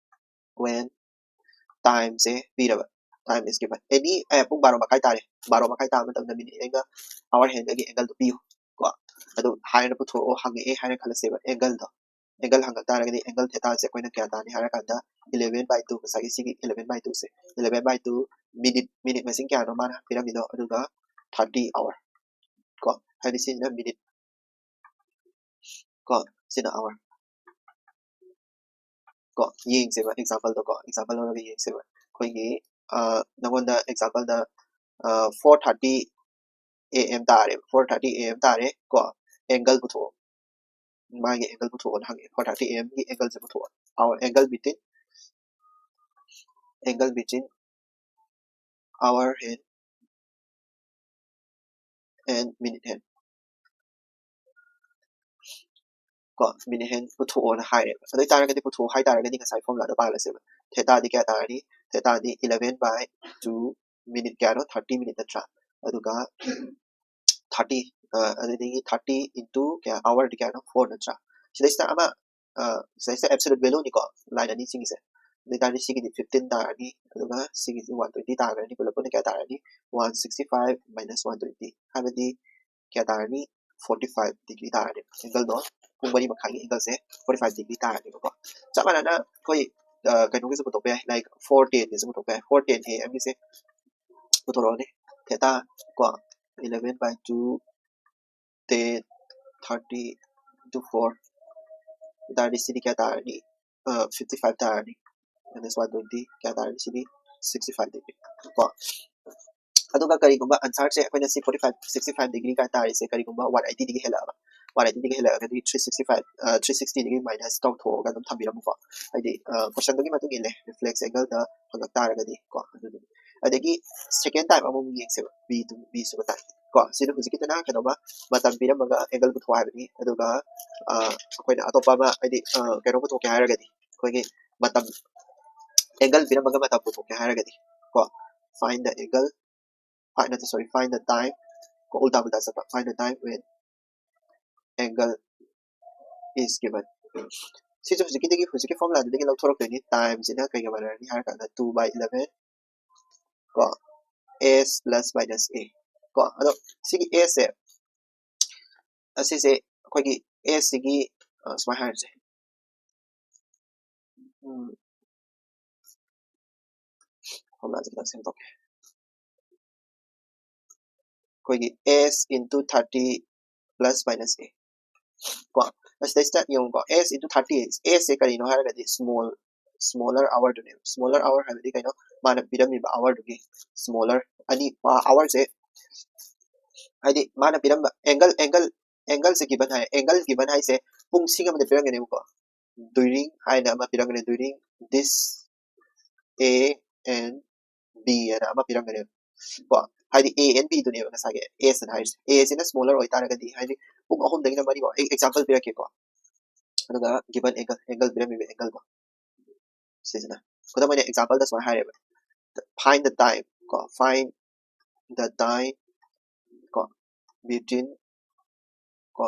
when time ꯁꯦ ꯄꯤꯔꯕ, time is given, any ꯑꯦ ꯄꯨꯡ ꯕꯥꯔꯣ ꯃꯈꯥꯏ ꯇꯥꯔꯦ, ꯕꯥꯔꯣ ꯃꯈꯥꯏ ꯇꯥꯕ ꯃꯇꯝꯗ ꯃꯤꯅꯤꯠ ꯑꯦꯡꯒꯜ ꯑꯋꯥꯔ ꯍꯦꯟꯗꯒꯤ ꯑꯦꯡꯒꯜꯗꯣ ꯄꯤꯌꯨ ꯀꯣ꯫ ꯑꯗꯨ ꯍꯥꯏꯔ ꯄꯨꯊꯣꯔꯛꯑꯣ ꯍꯪꯉꯛꯑꯦ ꯍꯥꯏꯅ ꯈꯜꯂꯁꯦꯕ꯫ ꯑꯦꯡꯒꯜꯗꯣ ꯑꯦꯡꯒꯜ ꯍꯪꯉꯛ ꯇꯥꯔꯒꯗꯤ ꯑꯦꯡꯒꯜ ꯊꯦꯇꯥꯁꯦ ꯑꯩꯈꯣꯏꯅ ꯀꯌꯥ ꯇꯥꯅꯤ ꯍꯥꯏꯔꯀꯥꯟꯗ eleven by two, ꯉꯁꯥꯏꯒꯤ ꯁꯤꯒꯤ eleven by two say eleven by two minute minute ꯃꯁꯤꯡ ꯀꯌꯥꯅꯣ ꯃꯥꯅ ꯄꯤꯔꯝꯃꯤꯗꯣ ꯑꯗꯨꯒ thirty hour ꯀꯣ ꯍꯥꯏꯗꯤ ꯁꯤꯁꯤꯅ ꯃꯤꯅꯤꯠ ꯀꯣ ꯁꯤꯅ ꯑꯋꯥꯔ ꯀꯣ ꯌꯦꯡꯁꯦꯕ ꯑꯦꯛꯖꯥꯝꯄꯜꯗꯣ ꯀꯣ ꯑꯦꯛꯖꯥꯝꯄꯜ ꯂꯧꯔꯒ ꯌꯦꯡꯁꯦꯕ꯫ ꯑꯩꯈꯣꯏꯒꯤ ꯅꯉꯣꯟꯗ ꯑꯦꯛꯖꯥꯝꯄꯜꯗ four thirty A M ꯇꯥꯔꯦ, four thirty A M ꯇꯥꯔꯦ ꯀꯣ ꯑꯦꯡꯒꯜ ꯄꯨꯊꯣꯛꯑꯣ꯫ ꯃꯥꯒꯤ ꯑꯦꯡꯒꯜ ꯄꯨꯊꯣꯛꯑꯣꯅ ꯍꯪꯉꯦ꯫ Four thirty A M ꯒꯤ ꯑꯦꯡꯒꯜꯁꯦ ꯄꯨꯊꯣꯛꯑꯣ꯫ Our angle between angle between hour hand and minute hand. ꯀꯣ, minute hand ꯄꯨꯊꯣꯛꯑꯣꯅ ꯍꯥꯏꯔꯦꯕ꯫ ꯑꯗꯨ ꯑꯣꯏꯇꯥꯔꯒꯗꯤ, ꯄꯨꯊꯣꯛꯑꯣ ꯍꯥꯏꯇꯥꯔꯒꯗꯤ ꯉꯁꯥꯏ formula ꯗꯣ ꯄꯥꯜꯂꯁꯦꯕ꯫ Theta ꯗꯤ ꯀꯌꯥ ꯇꯥꯔꯅꯤ? Theta D eleven by two, minute ꯀꯌꯥꯅꯣ? Thirty minute ꯅꯠꯇ꯭ꯔꯥ? ꯑꯗꯨꯒ thirty, ꯑ, ꯑꯗꯨꯗꯒꯤ thirty into ꯀꯌꯥ, hour ꯗꯤ ꯀꯌꯥꯅꯣ? Four ꯅꯠꯇ꯭ꯔꯥ? ꯁꯤꯗꯩꯁꯤꯗ ꯑꯃ, ꯑ, ꯁꯤꯗꯩꯁꯤꯗ absolute value ꯅꯤꯀꯣ, line ꯑꯅꯤ ꯁꯤꯒꯤꯁꯦ꯫ ꯑꯗꯨ ꯑꯣꯏꯇꯥꯔꯗꯤ ꯁꯤꯒꯤꯗꯤ fifteen ꯇꯥꯔꯅꯤ, ꯑꯗꯨꯒ ꯁꯤꯒꯤꯁꯤ one twenty ꯇꯥꯈ꯭ꯔꯅꯤ꯫ ꯄꯨꯂꯞ ꯄꯨꯟꯅ ꯀꯌꯥ ꯇꯥꯔꯅꯤ? One sixty five minus one twenty, ꯍꯥꯏꯕꯗꯤ ꯀꯌꯥ ꯇꯥꯔꯅꯤ? Forty five degree ꯇꯥꯔꯅꯤ꯫ Angle ꯗꯣ ꯄꯨꯡ ꯃꯔꯤ ꯃꯈꯥꯏꯒꯤ angle ꯁꯦ forty five degree ꯇꯥꯔꯅꯦꯕꯀꯣ꯫ ꯆꯞ ꯃꯥꯟꯅꯅ ꯑꯩꯈꯣꯏ, ꯑ, ꯀꯩꯅꯣꯒꯤꯁꯨ ꯄꯨꯊꯣꯛꯄ ꯌꯥꯏ, like four ten ꯒꯤꯁꯨ ꯄꯨꯊꯣꯛꯄ ꯌꯥꯏ꯫ Four ten A M ꯒꯤꯁꯦ ꯄꯨꯊꯣꯔꯛꯑꯣꯅꯦ꯫ Theta ꯀꯣ, eleven by two, ten, thirty into four, ꯑꯗꯨ ꯑꯣꯏꯇꯥꯔꯗꯤ ꯁꯤꯗꯤ ꯀꯌꯥ ꯇꯥꯔꯅꯤ? ꯑ, fifty five ꯇꯥꯔꯅꯤ꯫ Minus one twenty ꯀꯌꯥ ꯇꯥꯔꯅꯤ? ꯁꯤꯗꯤ sixty five degree ꯀꯣ꯫ ꯑꯗꯨꯒ ꯀꯔꯤꯒꯨꯝꯕ answer ꯁꯦ ꯑꯩꯈꯣꯏꯅ ꯁꯤ forty five, sixty five degree ꯀꯥꯏ ꯇꯥꯔꯤꯁꯦ, ꯀꯔꯤꯒꯨꯝꯕ one eighty ꯗꯒꯤ ꯍꯦꯜꯂꯛꯑꯕ, one eighty ꯗꯒꯤ ꯍꯦꯜꯂꯛꯑꯒꯗꯤ three sixty five, ꯑ, three sixty ꯗꯒꯤ minus ꯇꯧꯊꯣꯛꯑꯒ ꯑꯗꯨꯝ ꯊꯝꯕꯤꯔꯝꯃꯨꯀꯣ꯫ ꯍꯥꯏꯗꯤ, ꯑ, question ꯗꯨꯒꯤ ꯃꯇꯨꯡ ꯏꯜꯂꯦ, reflex angle ꯗ ꯍꯪꯉꯛ ꯇꯥꯔꯒꯗꯤ ꯀꯣ꯫ ꯑꯗꯨꯗꯨꯅꯤ꯫ ꯑꯗꯒꯤ second type ꯑꯃꯃꯨꯛ ꯌꯦꯡꯁꯦꯕ, B ꯇꯨ, B ꯁꯨꯕ type ꯀꯣ꯫ ꯁꯤꯗ ꯍꯧꯖꯤꯛꯀꯤꯗꯨꯅ ꯀꯩꯅꯣꯝꯃ ꯃꯇꯝ ꯄꯤꯔꯝꯃꯒ angle ꯄꯨꯊꯣꯛꯑꯣ ꯍꯥꯏꯕꯅꯤ, ꯑꯗꯨꯒ, ꯑ, ꯑꯩꯈꯣꯏꯅ ꯑꯇꯣꯞꯄ ꯑꯃ, ꯍꯥꯏꯗꯤ, ꯑ, ꯀꯩꯅꯣ ꯄꯨꯊꯣꯛꯀꯦ ꯍꯥꯏꯔꯒꯗꯤ, ꯑꯩꯈꯣꯏꯒꯤ ꯃꯇꯝ, angle ꯄꯤꯔꯝꯃꯒ ꯃꯇꯝ ꯄꯨꯊꯣꯛꯀꯦ ꯍꯥꯏꯔꯒꯗꯤ ꯀꯣ, find the angle, find, ꯅꯠꯇꯦ, sorry, find the time ꯀꯣ, ꯎꯜꯇꯥ ꯄꯨꯜꯇꯥ ꯆꯠꯄ, find the time when angle is given꯫ ꯁꯤꯁꯨ ꯍꯧꯖꯤꯛꯀꯤꯗꯒꯤ, ꯍꯧꯖꯤꯛꯀꯤ formula ꯗꯨꯗꯒꯤ ꯂꯧꯊꯣꯔꯛꯇꯣꯏꯅꯤ꯫ Time ꯁꯤꯅ ꯀꯩꯒ ꯃꯥꯟꯅꯔꯅꯤ ꯍꯥꯏꯔ ꯀꯥꯟꯗ two by eleven ꯀꯣ, S plus minus A ꯀꯣ꯫ ꯑꯗꯣ ꯁꯤꯒꯤ S ꯁꯦ, ꯑꯁꯤꯁꯦ ꯑꯩꯈꯣꯏꯒꯤ S ꯁꯤꯒꯤ, ꯑ, ꯁꯨꯃꯥꯏꯅ ꯍꯥꯏꯔꯁꯦ꯫ ꯎꯝ, formula ꯁꯦ ꯈꯤꯇꯪ ꯁꯦꯝꯗꯣꯛꯀꯦ꯫ ꯑꯩꯈꯣꯏꯒꯤ S into thirty plus minus A ꯀꯣ꯫ ꯑꯁꯤꯗꯩꯁꯤꯗ ꯌꯦꯡꯉꯨꯀꯣ, S into thirty, S ꯁꯦ ꯀꯔꯤꯅꯣ ꯍꯥꯏꯔꯒꯗꯤ small, smaller hour ꯗꯨꯅꯦꯕ꯫ Smaller hour ꯍꯥꯏꯕꯗꯤ ꯀꯩꯅꯣ? ꯃꯥꯅ ꯄꯤꯔꯝꯃꯤꯕ hour ꯗꯨꯒꯤ smaller ꯑꯅꯤ, ꯑ, hour ꯁꯦ, ꯍꯥꯏꯗꯤ ꯃꯥꯅ ꯄꯤꯔꯝꯕ angle, angle, angle ꯁꯦ given ꯍꯥꯏ, angle given ꯍꯥꯏꯁꯦ ꯄꯨꯡꯁꯤꯡ ꯑꯃꯗ ꯄꯤꯔꯝꯒꯅꯦꯕꯀꯣ꯫ During ꯍꯥꯏꯅ ꯑꯃ ꯄꯤꯔꯝꯒꯅꯤ, during this A and B ꯍꯥꯏꯅ ꯑꯃ ꯄꯤꯔꯝꯒꯅꯦꯕ ꯀꯣ꯫ ꯍꯥꯏꯗꯤ A and B ꯗꯨꯅꯦꯕ ꯉꯁꯥꯏꯒꯤ S ꯑꯅ ꯍꯥꯏꯔꯤꯁꯦ꯫ A ꯁꯤꯅ smaller ꯑꯣꯏꯇꯥꯔꯒꯗꯤ, ꯍꯥꯏꯗꯤ ꯄꯨꯡ ꯑꯍꯨꯝꯗꯒꯤꯅ ꯃꯔꯤꯐꯥꯎ, ꯑꯩ example ꯄꯤꯔꯛꯀꯦꯀꯣ꯫ ꯑꯗꯨꯒ given angle, angle ꯄꯤꯔꯝꯃꯤꯕ angle ꯗꯣ ꯁꯤꯁꯤꯅ, ꯈꯨꯗꯝ ꯑꯣꯏꯅ example ꯗ ꯁꯨꯃꯥꯏꯅ ꯍꯥꯏꯔꯦꯕ, find the time ꯀꯣ, find the time ꯀꯣ, between ꯀꯣ,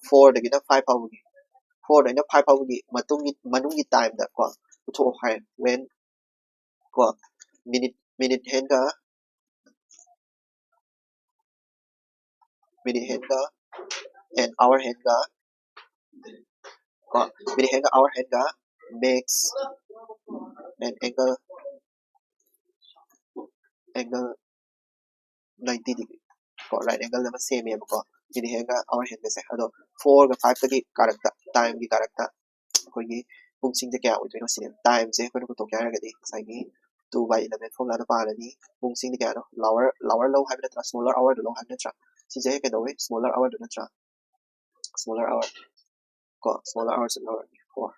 four ꯗꯒꯤꯅ five ꯐꯥꯎꯕꯒꯤ, four ꯗꯒꯤꯅ five ꯐꯥꯎꯕꯒꯤ ꯃꯇꯨꯡꯒꯤ, ꯃꯅꯨꯡꯒꯤ time ꯗ ꯀꯣ, ꯄꯨꯊꯣꯛꯑꯣ ꯍꯥꯏ꯫ When ꯀꯣ, minute, minute hand ꯒ, minute hand ꯒ and hour hand ꯒ ꯀꯣ, minute hand ꯒ hour hand ꯒ makes an angle, angle ninety degree ꯀꯣ, right angle ꯑꯃ ꯁꯦꯝꯃꯦꯕꯀꯣ꯫ Minute hand ꯒ hour hand ꯒꯁꯦ꯫ ꯑꯗꯣ four ꯒ five ꯀꯒꯤ ꯀꯥꯔꯛꯇ, time ꯒꯤ ꯀꯥꯔꯛꯇ ꯑꯩꯈꯣꯏꯒꯤ ꯄꯨꯡꯁꯤꯡꯁꯦ ꯀꯌꯥ ꯑꯣꯏꯗꯣꯏꯅꯣ ꯁꯤꯅꯦ꯫ Time ꯁꯦ ꯑꯩꯈꯣꯏꯅ ꯄꯨꯊꯣꯛꯀꯦ ꯍꯥꯏꯔꯒꯗꯤ ꯉꯁꯥꯏꯒꯤ two by eleven formula ꯗꯣ ꯄꯥꯔꯅꯤ꯫ ꯄꯨꯡꯁꯤꯡꯗꯤ ꯀꯌꯥꯅꯣ? Lower, lower ꯂꯧ ꯍꯥꯏꯕ ꯅꯠꯇ꯭ꯔꯥ? Smaller hour ꯗꯣ ꯂꯧ ꯍꯥꯏꯕ ꯅꯠꯇ꯭ꯔꯥ? ꯁꯤꯁꯦ ꯀꯩꯗꯧꯋꯦ? Smaller hour ꯗꯣ ꯅꯠꯇ꯭ꯔꯥ? Smaller hour ꯀꯣ, smaller hour ꯁꯨ ꯂꯧꯔꯅꯤ, four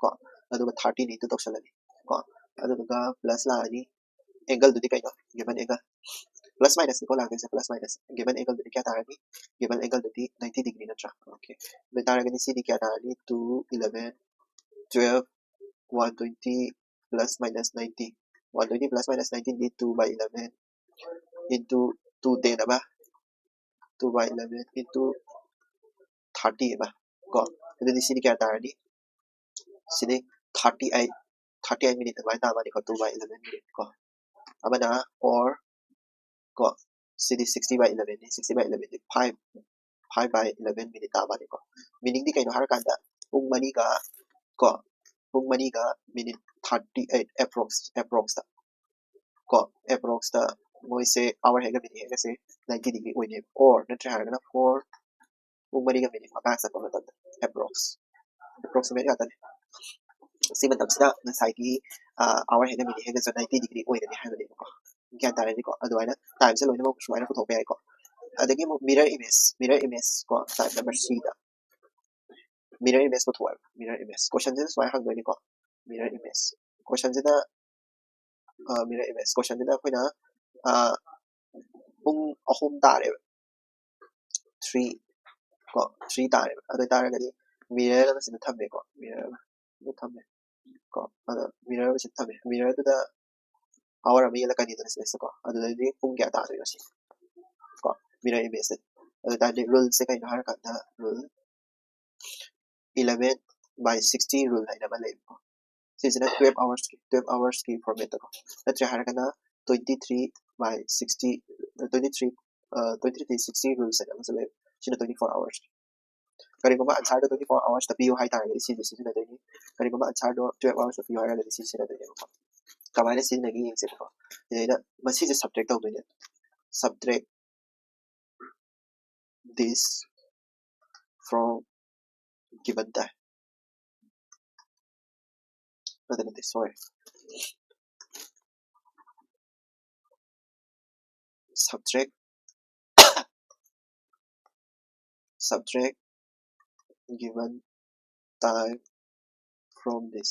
ꯀꯣ, ꯑꯗꯨꯒ thirty ꯅꯤ ꯇꯧꯁꯜꯂꯅꯤ ꯀꯣ, ꯑꯗꯨꯗꯨꯒ plus ꯂꯥꯛꯑꯅꯤ꯫ Angle ꯗꯨꯗꯤ ꯀꯩꯅꯣ? Given angle, plus minus ꯅꯤꯀꯣ ꯂꯥꯛꯇꯣꯏꯁꯦ, plus minus꯫ Given angle ꯗꯨꯗꯤ ꯀꯌꯥ ꯇꯥꯔꯅꯤ? Given angle ꯗꯨꯗꯤ ninety degree ꯅꯠꯇ꯭ꯔꯥ? Okay, ꯑꯗꯨ ꯑꯣꯏꯇꯥꯔꯒꯗꯤ ꯁꯤꯗꯤ ꯀꯌꯥ ꯇꯥꯔꯅꯤ? Two, eleven, twelve, one twenty plus minus ninety, one twenty plus minus ninety D two by eleven into two ten ꯑꯃ, two by eleven into thirty ꯑꯃ ꯀꯣ, ꯑꯗꯨꯗꯤ ꯁꯤꯗꯤ ꯀꯌꯥ ꯇꯥꯔꯅꯤ? ꯁꯤꯗꯤ thirty eight, thirty eight minute ꯑꯗꯨꯃꯥꯏꯅ ꯇꯥꯕꯅꯤꯀꯣ, two by eleven minute ꯀꯣ꯫ ꯑꯃꯅ or ꯀꯣ, ꯁꯤꯗꯤ sixty by eleven ꯅꯤ, sixty by eleven D five, five by eleven minute ꯇꯥꯕꯅꯤꯀꯣ꯫ Meaning ꯗꯤ ꯀꯩꯅꯣ ꯍꯥꯏꯔꯀꯥꯟꯗ ꯄꯨꯡ ꯃꯔꯤꯒ ꯀꯣ, ꯄꯨꯡ ꯃꯔꯤꯒ minute thirty eight approx, approx ꯇ ꯀꯣ, approx ꯇ ꯃꯣꯏꯁꯦ hour hand ꯒ minute hand ꯒꯁꯦ ninety degree ꯑꯣꯏꯅꯦꯕ꯫ Or ꯅꯠꯇ꯭ꯔꯦ ꯍꯥꯏꯔꯒꯅ four, ꯄꯨꯡ ꯃꯔꯤꯒ minute ꯃꯉꯥ ꯆꯠꯄ ꯃꯇꯝꯗ approx, approximate ꯉꯥꯛꯇꯅꯦ꯫ ꯁꯤ ꯃꯇꯝꯁꯤꯗ ꯉꯁꯥꯏꯒꯤ, ꯑ, hour hand ꯒ minute hand ꯒꯁꯨ ninety degree ꯑꯣꯏꯔꯅꯤ ꯍꯥꯏꯕꯅꯦꯕꯀꯣ꯫ ꯒ꯭ꯌꯥꯟ ꯇꯥꯔꯅꯤꯀꯣ? ꯑꯗꯨꯃꯥꯏꯅ time ꯁꯦ ꯂꯣꯏꯅꯃꯛ ꯁꯨꯃꯥꯏꯅ ꯄꯨꯊꯣꯛꯄ ꯌꯥꯏꯀꯣ꯫ ꯑꯗꯒꯤ ꯑꯃꯨꯛ mirror image, mirror image ꯀꯣ, type number C ꯗ mirror image ꯄꯨꯊꯣꯛꯑꯦꯕ꯫ Mirror image question ꯁꯤꯗ ꯁꯨꯃꯥꯏꯅ ꯍꯪꯗꯣꯏꯅꯤꯀꯣ꯫ Mirror image question ꯁꯤꯗ mirror image question ꯁꯤꯗ ꯑꯩꯈꯣꯏꯅ ꯄꯨꯡ ꯑꯍꯨꯝ ꯇꯥꯔꯦꯕ, three ꯀꯣ, three ꯇꯥꯔꯦꯕ꯫ ꯑꯗꯨ ꯑꯣꯏꯇꯥꯔꯒꯗꯤ mirror ꯑꯃ ꯁꯤꯗ ꯊꯝꯃꯦꯀꯣ, mirror ꯑꯃ ꯁꯤꯗ ꯊꯝꯃꯦ ꯀꯣ꯫ ꯑꯗ mirror ꯑꯃ ꯁꯤꯗ ꯊꯝꯃꯦ꯫ Mirror ꯗꯨꯗ hour ꯑꯃ ꯌꯦꯜꯂꯛꯀꯅꯤꯗꯅ space ꯇꯀꯣ꯫ ꯑꯗꯨꯗꯩꯗꯤ ꯄꯨꯡ ꯀꯌꯥ ꯇꯥꯗꯣꯏꯅꯣ ꯁꯤ ꯀꯣ, mirror image ꯁꯦ꯫ ꯑꯗꯨ ꯑꯣꯏꯇꯥꯔꯗꯤ rule ꯁꯦ ꯀꯩꯅꯣ ꯍꯥꯏꯔꯀꯥꯟꯗ, rule eleven by sixty rule ꯍꯥꯏꯅ ꯑꯃ ꯂꯩꯕꯀꯣ꯫ ꯁꯤꯁꯤꯅ twelve hours ꯀꯤ, twelve hours ꯀꯤ format ꯇꯀꯣ꯫ ꯅꯠꯇ꯭ꯔꯦ ꯍꯥꯏꯔꯒꯅ twenty three by sixty, twenty three twenty three sixty rule ꯍꯥꯏꯅ ꯑꯃꯁꯨ ꯂꯩ꯫ ꯁꯤꯅ twenty four hours꯫ ꯀꯔꯤꯒꯨꯝꯕ answer ꯗꯣ twenty four hours ꯇ ꯄꯤꯌꯨ ꯍꯥꯏꯇꯥꯔꯒꯗꯤ ꯁꯤꯁꯦ ꯁꯤꯖꯤꯟꯅꯗꯣꯏꯅꯤ꯫ ꯀꯔꯤꯒꯨꯝꯕ answer ꯗꯣ twelve hours ꯇ ꯄꯤꯌꯨ ꯍꯥꯏꯔꯒꯗꯤ ꯁꯤ ꯁꯤꯖꯤꯟꯅꯗꯣꯏꯅꯦꯕꯀꯣ꯫ ꯀꯃꯥꯏꯅ ꯁꯤꯖꯤꯟꯅꯒꯦ ꯌꯦꯡꯁꯦꯕꯀꯣ꯫ ꯁꯤꯗꯩꯗ ꯃꯁꯤꯁꯦ subtract ꯇꯧꯗꯣꯏꯅꯦ꯫ Subtract this from given time. ꯅꯠꯇꯦ, ꯅꯠꯇꯦ, sorry. Subtract, subtract given time from this.